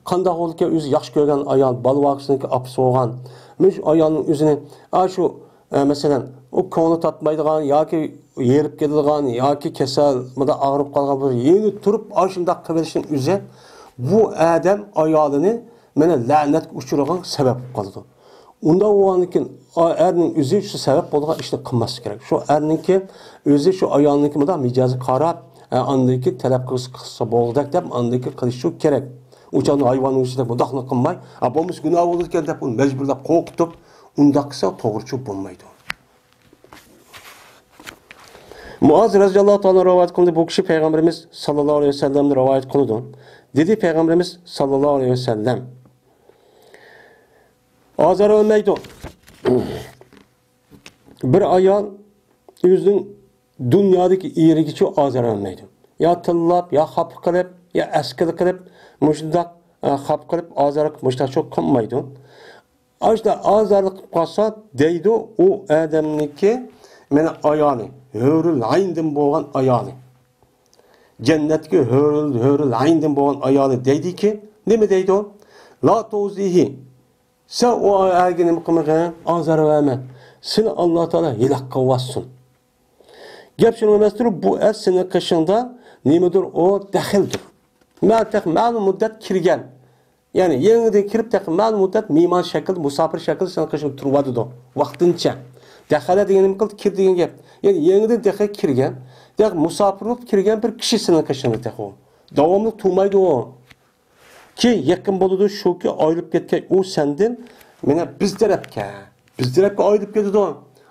قانداق بولىدىكەن، ئۆزى ياخشى كۆرگەن ئايال، بالا-ۋاقىسىنىڭكى ئاپىسى بولغان، مۇشۇ ئايالنىڭ ئۆزىنى ئاشۇ ئە، مەسىلەن، ئۇ كۆڭلى تارتمايدىغان ياكى ھېرىپ كېتىدىغان ياكى كېسەل، مۇنداق ئاغرىپ قالغان بىر يېنى تۇرۇپ، ئاشۇنداق قىلىۋېلىشنىڭ ئۆزى بۇ ئادەم ئايالىنى مانا لەنەتكە ئۇچرىغان سەۋەب بولۇپ قالىدۇ. ئۇنداق بولغاندىن كېيىن، ئا-، ئەرنىڭ ئۆزى شۇ سەۋەب بولىدىغان ئىشنى قىلماسلىقى كېرەك. شۇ ئەرنىڭكى ئۆزى شۇ ئايالنىڭكى مۇنداق مىجەزىگە قاراپ، ئە، ئاندىن كېيىن تەلەپ قىلسا، قىلسا بولغۇدەك دەپ، ئاندىن كېيىن قىلىشى كېرەك. ئۇ چاغدا ھايۋاننىڭ ئۆزىدەك مۇنداقنى قىلماي، ئا، بولمىسا گۇناھ بولىدىكەن دەپ، ئۇنى مەجبۇرلاپ قورقۇتۇپ، ئۇنداق قىلسا توغرىچۇ بولمايدۇ. مۇئاز رەزىياللاھۇ تائالا رىۋايەت قىلدى، بۇ كىشى پەيغەمبىرىمىز ساللاللاھۇ ئەلەيھى ۋەسەللەمدىن رىۋايەت قىلىدۇ. دېدى پەيغەمبىرىمىز ساللاللاھۇ ئەلەيھى ۋەسەللەم، ئازار بەرمەيدۇ. بىر ئايال ئۆزىنىڭ دۇنيادىكى ئېرىگىچۇ ئازار بەرمەيدۇ. يا تىللاپ، يا خاپا قىلىپ، يا ئەسكىلە قىلىپ، مۇشۇنداق، ئە، خاپا قىلىپ، ئازار قىلىپ، مۇشۇنداق چوق قىلمايدۇ. ئاشۇنداق ئازارلىق قىلىپ قالسا، دەيدۇ، ئۇ ئادەمنىڭكى، مېنىڭ ئايالى، ھۆرۈل ئەيندىن بولغان ئايالى. جەننەتتىكى ھۆرۈل، ھۆرۈل ئەيندىن بولغان ئايالى دەيدىكى، نېمە دەيدۇ؟ لا تۇزىھى. سەن ئۇ ئەرگە نېمە قىلمىغىن، ئازار بەرمە. سېنى ئاللا تائالا ھېلاك قىلىۋاتسۇن. گەپ شۇنىڭ ئەمەستۇر، بۇ ئەر سېنىڭ قېشىڭدا نېمىدۇر، ئۇ دەخىلدۇر. مەن تېخى مەلۇم مۇددەت كىرگەن. يەنى يېڭىدىن كىرىپ تېخى مەلۇم مۇددەت مېھمان شەكلىدە، مۇساپىر شەكلىدە سېنىڭ قېشىڭدا تۇرۇۋاتىدۇ. ۋاقتىنچە. دەخەلە دېگەن نېمە قىلدى؟ كىر دېگەن گەپ. يەنى يېڭىدىن تېخى كىرگەن، تېخى مۇساپىر بولۇپ كىرگەن بىر كىشى سېنىڭ قېشىڭدا تېخى ئۇ. داۋاملىق تۇرمايدۇ ئۇ. كېيىن يېقىن بولىدۇ، شۇكى ئايرىلىپ كەتكەن ئۇ سەندىن، مانا بىز تەرەپكە، بىز تەرەپكە ئايرىلىپ كېتىدۇ.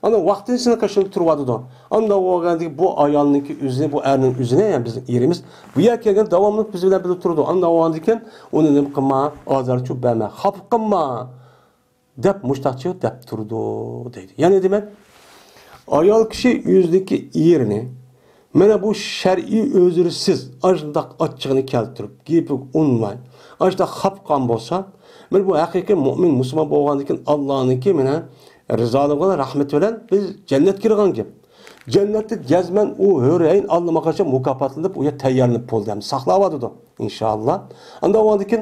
ئانا ۋاقتىنى سېنىڭ قېشىڭدا تۇرۇۋاتىدۇ. ئانداق بولغاندىكىن بۇ ئايالنىڭكى ئۆزىنى، بۇ ئەرنىڭ ئۆزىنى، يەنى بىزنىڭ ئېرىمىز بۇ يەرگە كەلگەن داۋاملىق بىز بىلەن بىللە تۇرىدۇ. ئانداق بولغاندىكىن ئۇنى نېمە قىلما، ئازارچۇ بەرمە، خاپا قىلما. دەپ مۇشتاقچە دەپ تۇرىدۇ دەيدۇ. يەنى دېمەك، ئايال كىشى ئۆزىنىڭكى ئېرىنى مانا بۇ شەرئىي ئۆزرىسىز ئاشۇنداق ئاچچىقىنى كەلتۈرۈپ، گېپىگە ئۇنىماي، ئاشۇنداق خاپا قىلغان بولسا، مانا بۇ ھەقىقىي مۇئمىن، مۇسۇلمان بولغاندىن كېيىن ئاللانىڭكى مانا رىزالىقى بىلەن، رەھمىتى بىلەن بىز جەننەتكە كىرىدىغان گەپ. جەننەتتە جەزمەن ئۇ ھۆرەين ئاللىماقاچان مۇكاپاتلىنىپ، ئۇ يەر تەييارلىنىپ بولدى، ھەم ساقلاۋاتىدۇ، ئىنشائاللا. ئانداق بولغاندىكىن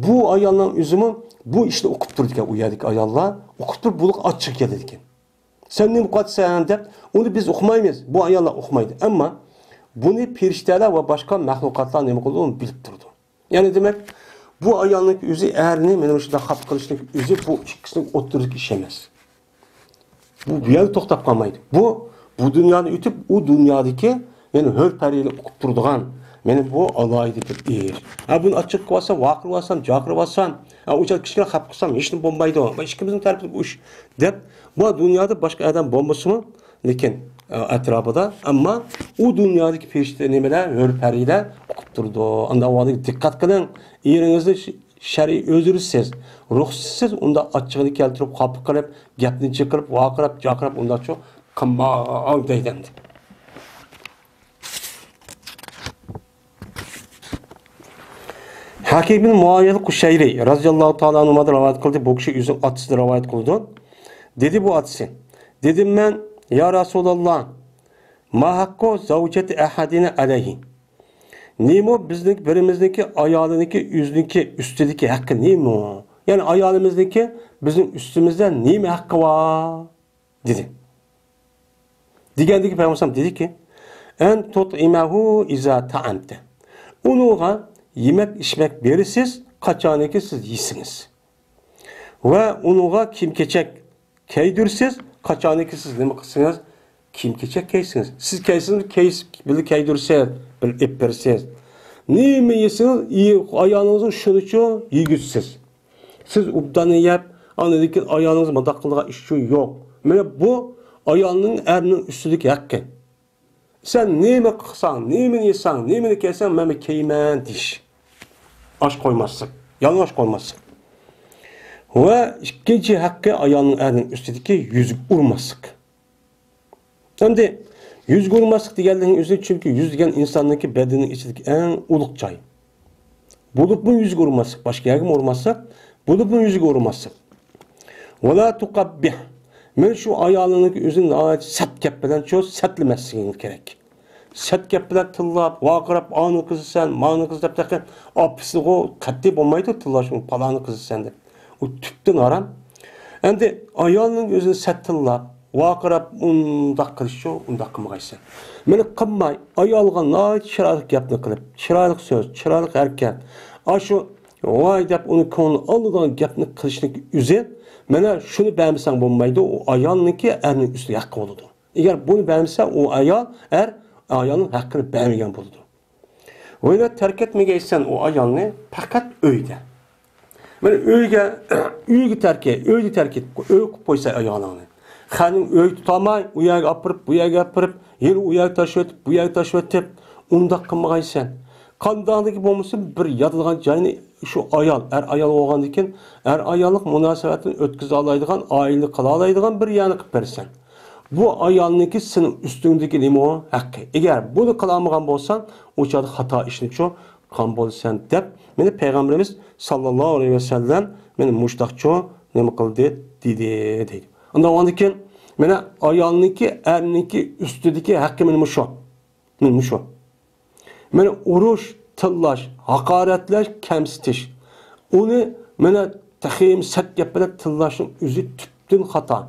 بۇ ئايالنىڭ ئۆزىمۇ بۇ ئىشنى ئۇقۇپ تۇرىدىكەن، ئۇ يەردىكى ئاياللار ئۇقۇپ تۇرۇپ، بۇلارغا ئاچچىقى كېلىدىكەن. سەن نېمە قىلىۋاتىسەن دەپ، ئۇنى بىز ئۇقمايمىز، بۇ ئاياللار ئۇقمايدۇ. ئەمما بۇنى پېرىشتەلەر ۋە باشقا مەخلۇقاتلار نېمە قىلىدۇ، ئۇنى بىلىپ تۇرىدۇ. يەنى دېمەك، بۇ ئايالنىڭ ئۆزى ئەرنى مېنىڭ شۇنداق خاپا قىلىشنىڭ ئۆزى بۇ ئىككىسىنىڭ ئوتتۇرىدىكى ئىش ئەمەس. بۇ، بۇ يەردە توختاپ قالمايدۇ. بۇ، بۇ دۇنيانى ئۆتۈپ، ئۇ دۇنيادىكى، يەنى ھۆر پەرىنى ئۇقۇپ تۇرىدىغان، مېنىڭ بۇ ئالاھىدە بىر ئىش. ھە، بۇنى ئاچچىق قىلىۋالسام، ۋارقىرىۋالسام، جارقىرىۋالسام، ھە، ئۇ چاغدا كىچىككىنە خاپا قىلسام، ھېچنېمە بولمايدۇ. بۇ ئىككىمىزنىڭ تەرىپىدىكى ئىش، دەپ، بۇ دۇنيادا باشقا ئادەم بولمىسىمۇ، لېكىن، ئە، ئەتراپىدا، ئەمما ئۇ دۇنيادىكى پېرىشتە نېمىلەر، ھۆر پەرىلەر ئۇقۇپ تۇرىدۇ. ئانداق ۋاقىتتا دىققەت قىلىڭ، ئېرىڭىزنى شەرئىي ئۆزرىسىز، رۇخسەتسىز ئۇنداق ئاچچىقىنى كەلتۈرۈپ، خاپا قىلىپ، گەپنى چىقىرىپ، ۋارقىراپ، جارقىراپ ئۇنداقچۇ قىلماڭ دەيدۇ ئەمدى. ھەكىم بىن مۇئاۋىيە قۇشەيرى رەزىياللاھۇ تائالا ئەنھۇمادىن رىۋايەت قىلدى. بۇ كىشى ئۆزىنىڭ ئاتىسىدىن رىۋايەت قىلىدۇ. دېدى بۇ ئاتىسى، دېدىم مەن، يا رەسۇلاللا، ما ھەققۇ زەۋجەتى ئەھەدىنە ئەلەيھى؟ نېمە بىزنىڭ بىرىمىزنىڭكى ئايالىنىڭكى ئۆزىنىڭكى ئۈستىدىكى ھەققى نېمە؟ يەنى ئايالىمىزنىڭكى بىزنىڭ ئۈستىمىزدە نېمە ھەققى بار؟ دېدى. دېگەندىكى پەيغەمبەر دېدىكى، ئەن تۇتئىمەھۇ ئىزا تائەمتە. ئۇنىڭغا يېمەك ئىچمەك بېرىسىز، قاچانكى سىز يېسىڭىز. ۋە ئۇنىڭغا كىيىم-كېچەك كىيدۈرسىز، قاچانكى سىز نېمە قىلسىڭىز، كىيىم-كېچەك كىيسىڭىز. سىز كىيسىڭىز، كىيسىپ بىللە كىيدۈرسىز، بىللە ئېلىپ بېرىسىز. نېمە يېسىڭىز، ئايالىڭىزغا شۇنىچۇ يېگۈزىسىز. سىز ئوبداننى يەپ، ئاندىن كېيىن ئايالىڭىز مۇنداق قىلىدىغان ئىش ئۈچۈن يوق. مانا بۇ ئايالنىڭ ئەرنىڭ ئۈستىدىكى ھەققى. سەن نېمە قىلساڭ، نېمىنى يېسەڭ، نېمىنى كىيسەڭ، مەنمۇ كىيىمەن دېيىش. ئاچ قويماسلىق، يالىڭاچ قويماسلىق. ۋە ئىككىنچى ھەققى ئايالنىڭ ئەرنىڭ ئۈستىدىكى يۈزگە ئۇرماسلىق. ئەمدى يۈزگە ئۇرماسلىق دېگەنلىكنىڭ ئۆزى، چۈنكى يۈز دېگەن ئىنساننىڭكى بەدىنىنىڭ ئىچىدىكى ئەڭ ئۇلۇغ جاي. بولۇپمۇ يۈزگە ئۇرماسلىق، باشقا يەرگىمۇ ئۇرماسلىق، بولۇپمۇ يۈزگە ئۇرماسلىق. ۋەلا تۇقەببىھ. مەن شۇ ئايالىڭنىڭكى ئۆزىنى ناھايىتى سەت گەپ بىلەن شۇ سەتلىمەسلىكىڭ كېرەك. سەت گەپ بىلەن تىللاپ، ۋارقىراپ، ئانىڭ قىزى سەن، مانىڭ قىزى دەپ تېخى ئاپىسىغۇ قەتئىي بولمايدۇ تىللاشمۇ، پالانىڭ قىزى سەن دەپ. ئۇ تۈپتىن ھارام. ئەمدى ئايالنىڭ ئۆزىنى سەت تىللاپ، ۋارقىراپ، ئۇنداق قىلىشچۇ، ئۇنداق قىلمىغايسەن. مانا قىلماي، ئايالغا ناھايىتى چىرايلىق گەپنى قىلىپ، چىرايلىق سۆز، چىرايلىق ھەرىكەت، ئاشۇ ۋاي دەپ ئۇنى كۆڭلىنى ئالىدىغان گەپنى قىلىشنىڭ ئۆزى، مانا شۇنى بەرمىسەڭ بولمايدۇ، ئۇ ئايالنىڭكى ئەرنىڭ ئۈستىگە ھەققى بولىدۇ. ئەگەر بۇنى بەرمىسە، ئۇ ئايال، ئەر ئايالنىڭ ھەققىنى بەرمىگەن بولىدۇ. ۋە تەرك ئەتمىگەيسەن ئۇ ئايالنى پەقەت ئۆيدە. مانا ئۆيگە، ئۆيگە تەرك، ئۆيدە تەرك ئۆي قىلىپ قويسا ئايالىڭنى. خانىم ئۆي تۇتالماي، ئۇ يەرگە ئاپىرىپ، بۇ يەرگە ئاپىرىپ، يەنە ئۇ يەرگە تاشلىۋېتىپ، بۇ يەرگە تاشلىۋېتىپ، ئۇنداق قىلمىغايسەن. قانداقلىكى بولمىسۇن، بىر ياتىدىغان جاينى شۇ ئايال، ئەر ئايال بولغاندىن كېيىن، ئەر ئاياللىق مۇناسىۋەتنى ئۆتكۈزەلەيدىغان، ئائىلىنى قىلالايدىغان بىر يەرنى قىلىپ بەرسەن. بۇ ئايالنىڭكى سېنىڭ ئۈستۈڭدىكى نېمە ھەققى. ئەگەر بۇنى قىلالمىغان بولساڭ، ئۇ چاغدا خاتا ئىشنىچۇ قىلغان بولىسەن دەپ، مانا پەيغەمبىرىمىز ساللاللاھۇ ئەلەيھى ۋەسەللەم مانا مۇشۇنداقچۇ نېمە قىلدى، دېدى، دەيدۇ. ئاندىن ئاندىن كېيىن، مانا ئايالنىڭكى، ئەرنىڭكى ئۈستىدىكى ھەققى مانا مۇشۇ. مانا مۇشۇ. مانا ئۇرۇش، تىللاش، ھاقارەتلەش، كەمسىتىش. ئۇنى مانا تېخىمۇ سەت گەپ بىلەن تىللاشنىڭ ئۆزى تۈپتىن خاتا.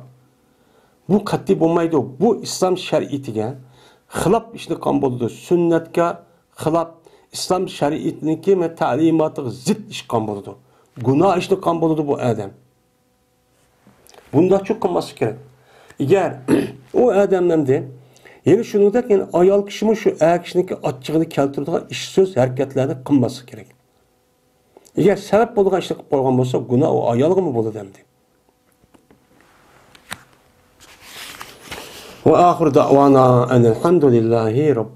بۇ قەتئىي بولمايدۇ. بۇ ئىسلام شەرىئىتىگە خىلاپ ئىشنى قىلغان بولىدۇ. سۈننەتكە خىلاپ، ئىسلام شەرىئىتىنىڭكى مانا تەلىماتىغا زىت ئىش قىلغان بولىدۇ. گۇناھ ئىشنى قىلغان بولىدۇ بۇ ئادەم. بۇنداقچۇ قىلماسلىق كېرەك. ئەگەر ئۇ ئادەم ئەمدى، يەنە شۇنىڭدەك، يەنە ئايال كىشىمۇ شۇ ئەر كىشىنىڭكى ئاچچىقىنى كەلتۈرىدىغان ئىش، سۆز، ھەرىكەتلەرنى قىلماسلىق كېرەك. ئەگەر سەۋەب بولىدىغان ئىشنى قىلىپ قويغان بولسا، گۇناھ ئۇ ئايالغىمۇ بولىدۇ ئەمدى. وآخر دعوانا أن الحمد لله رب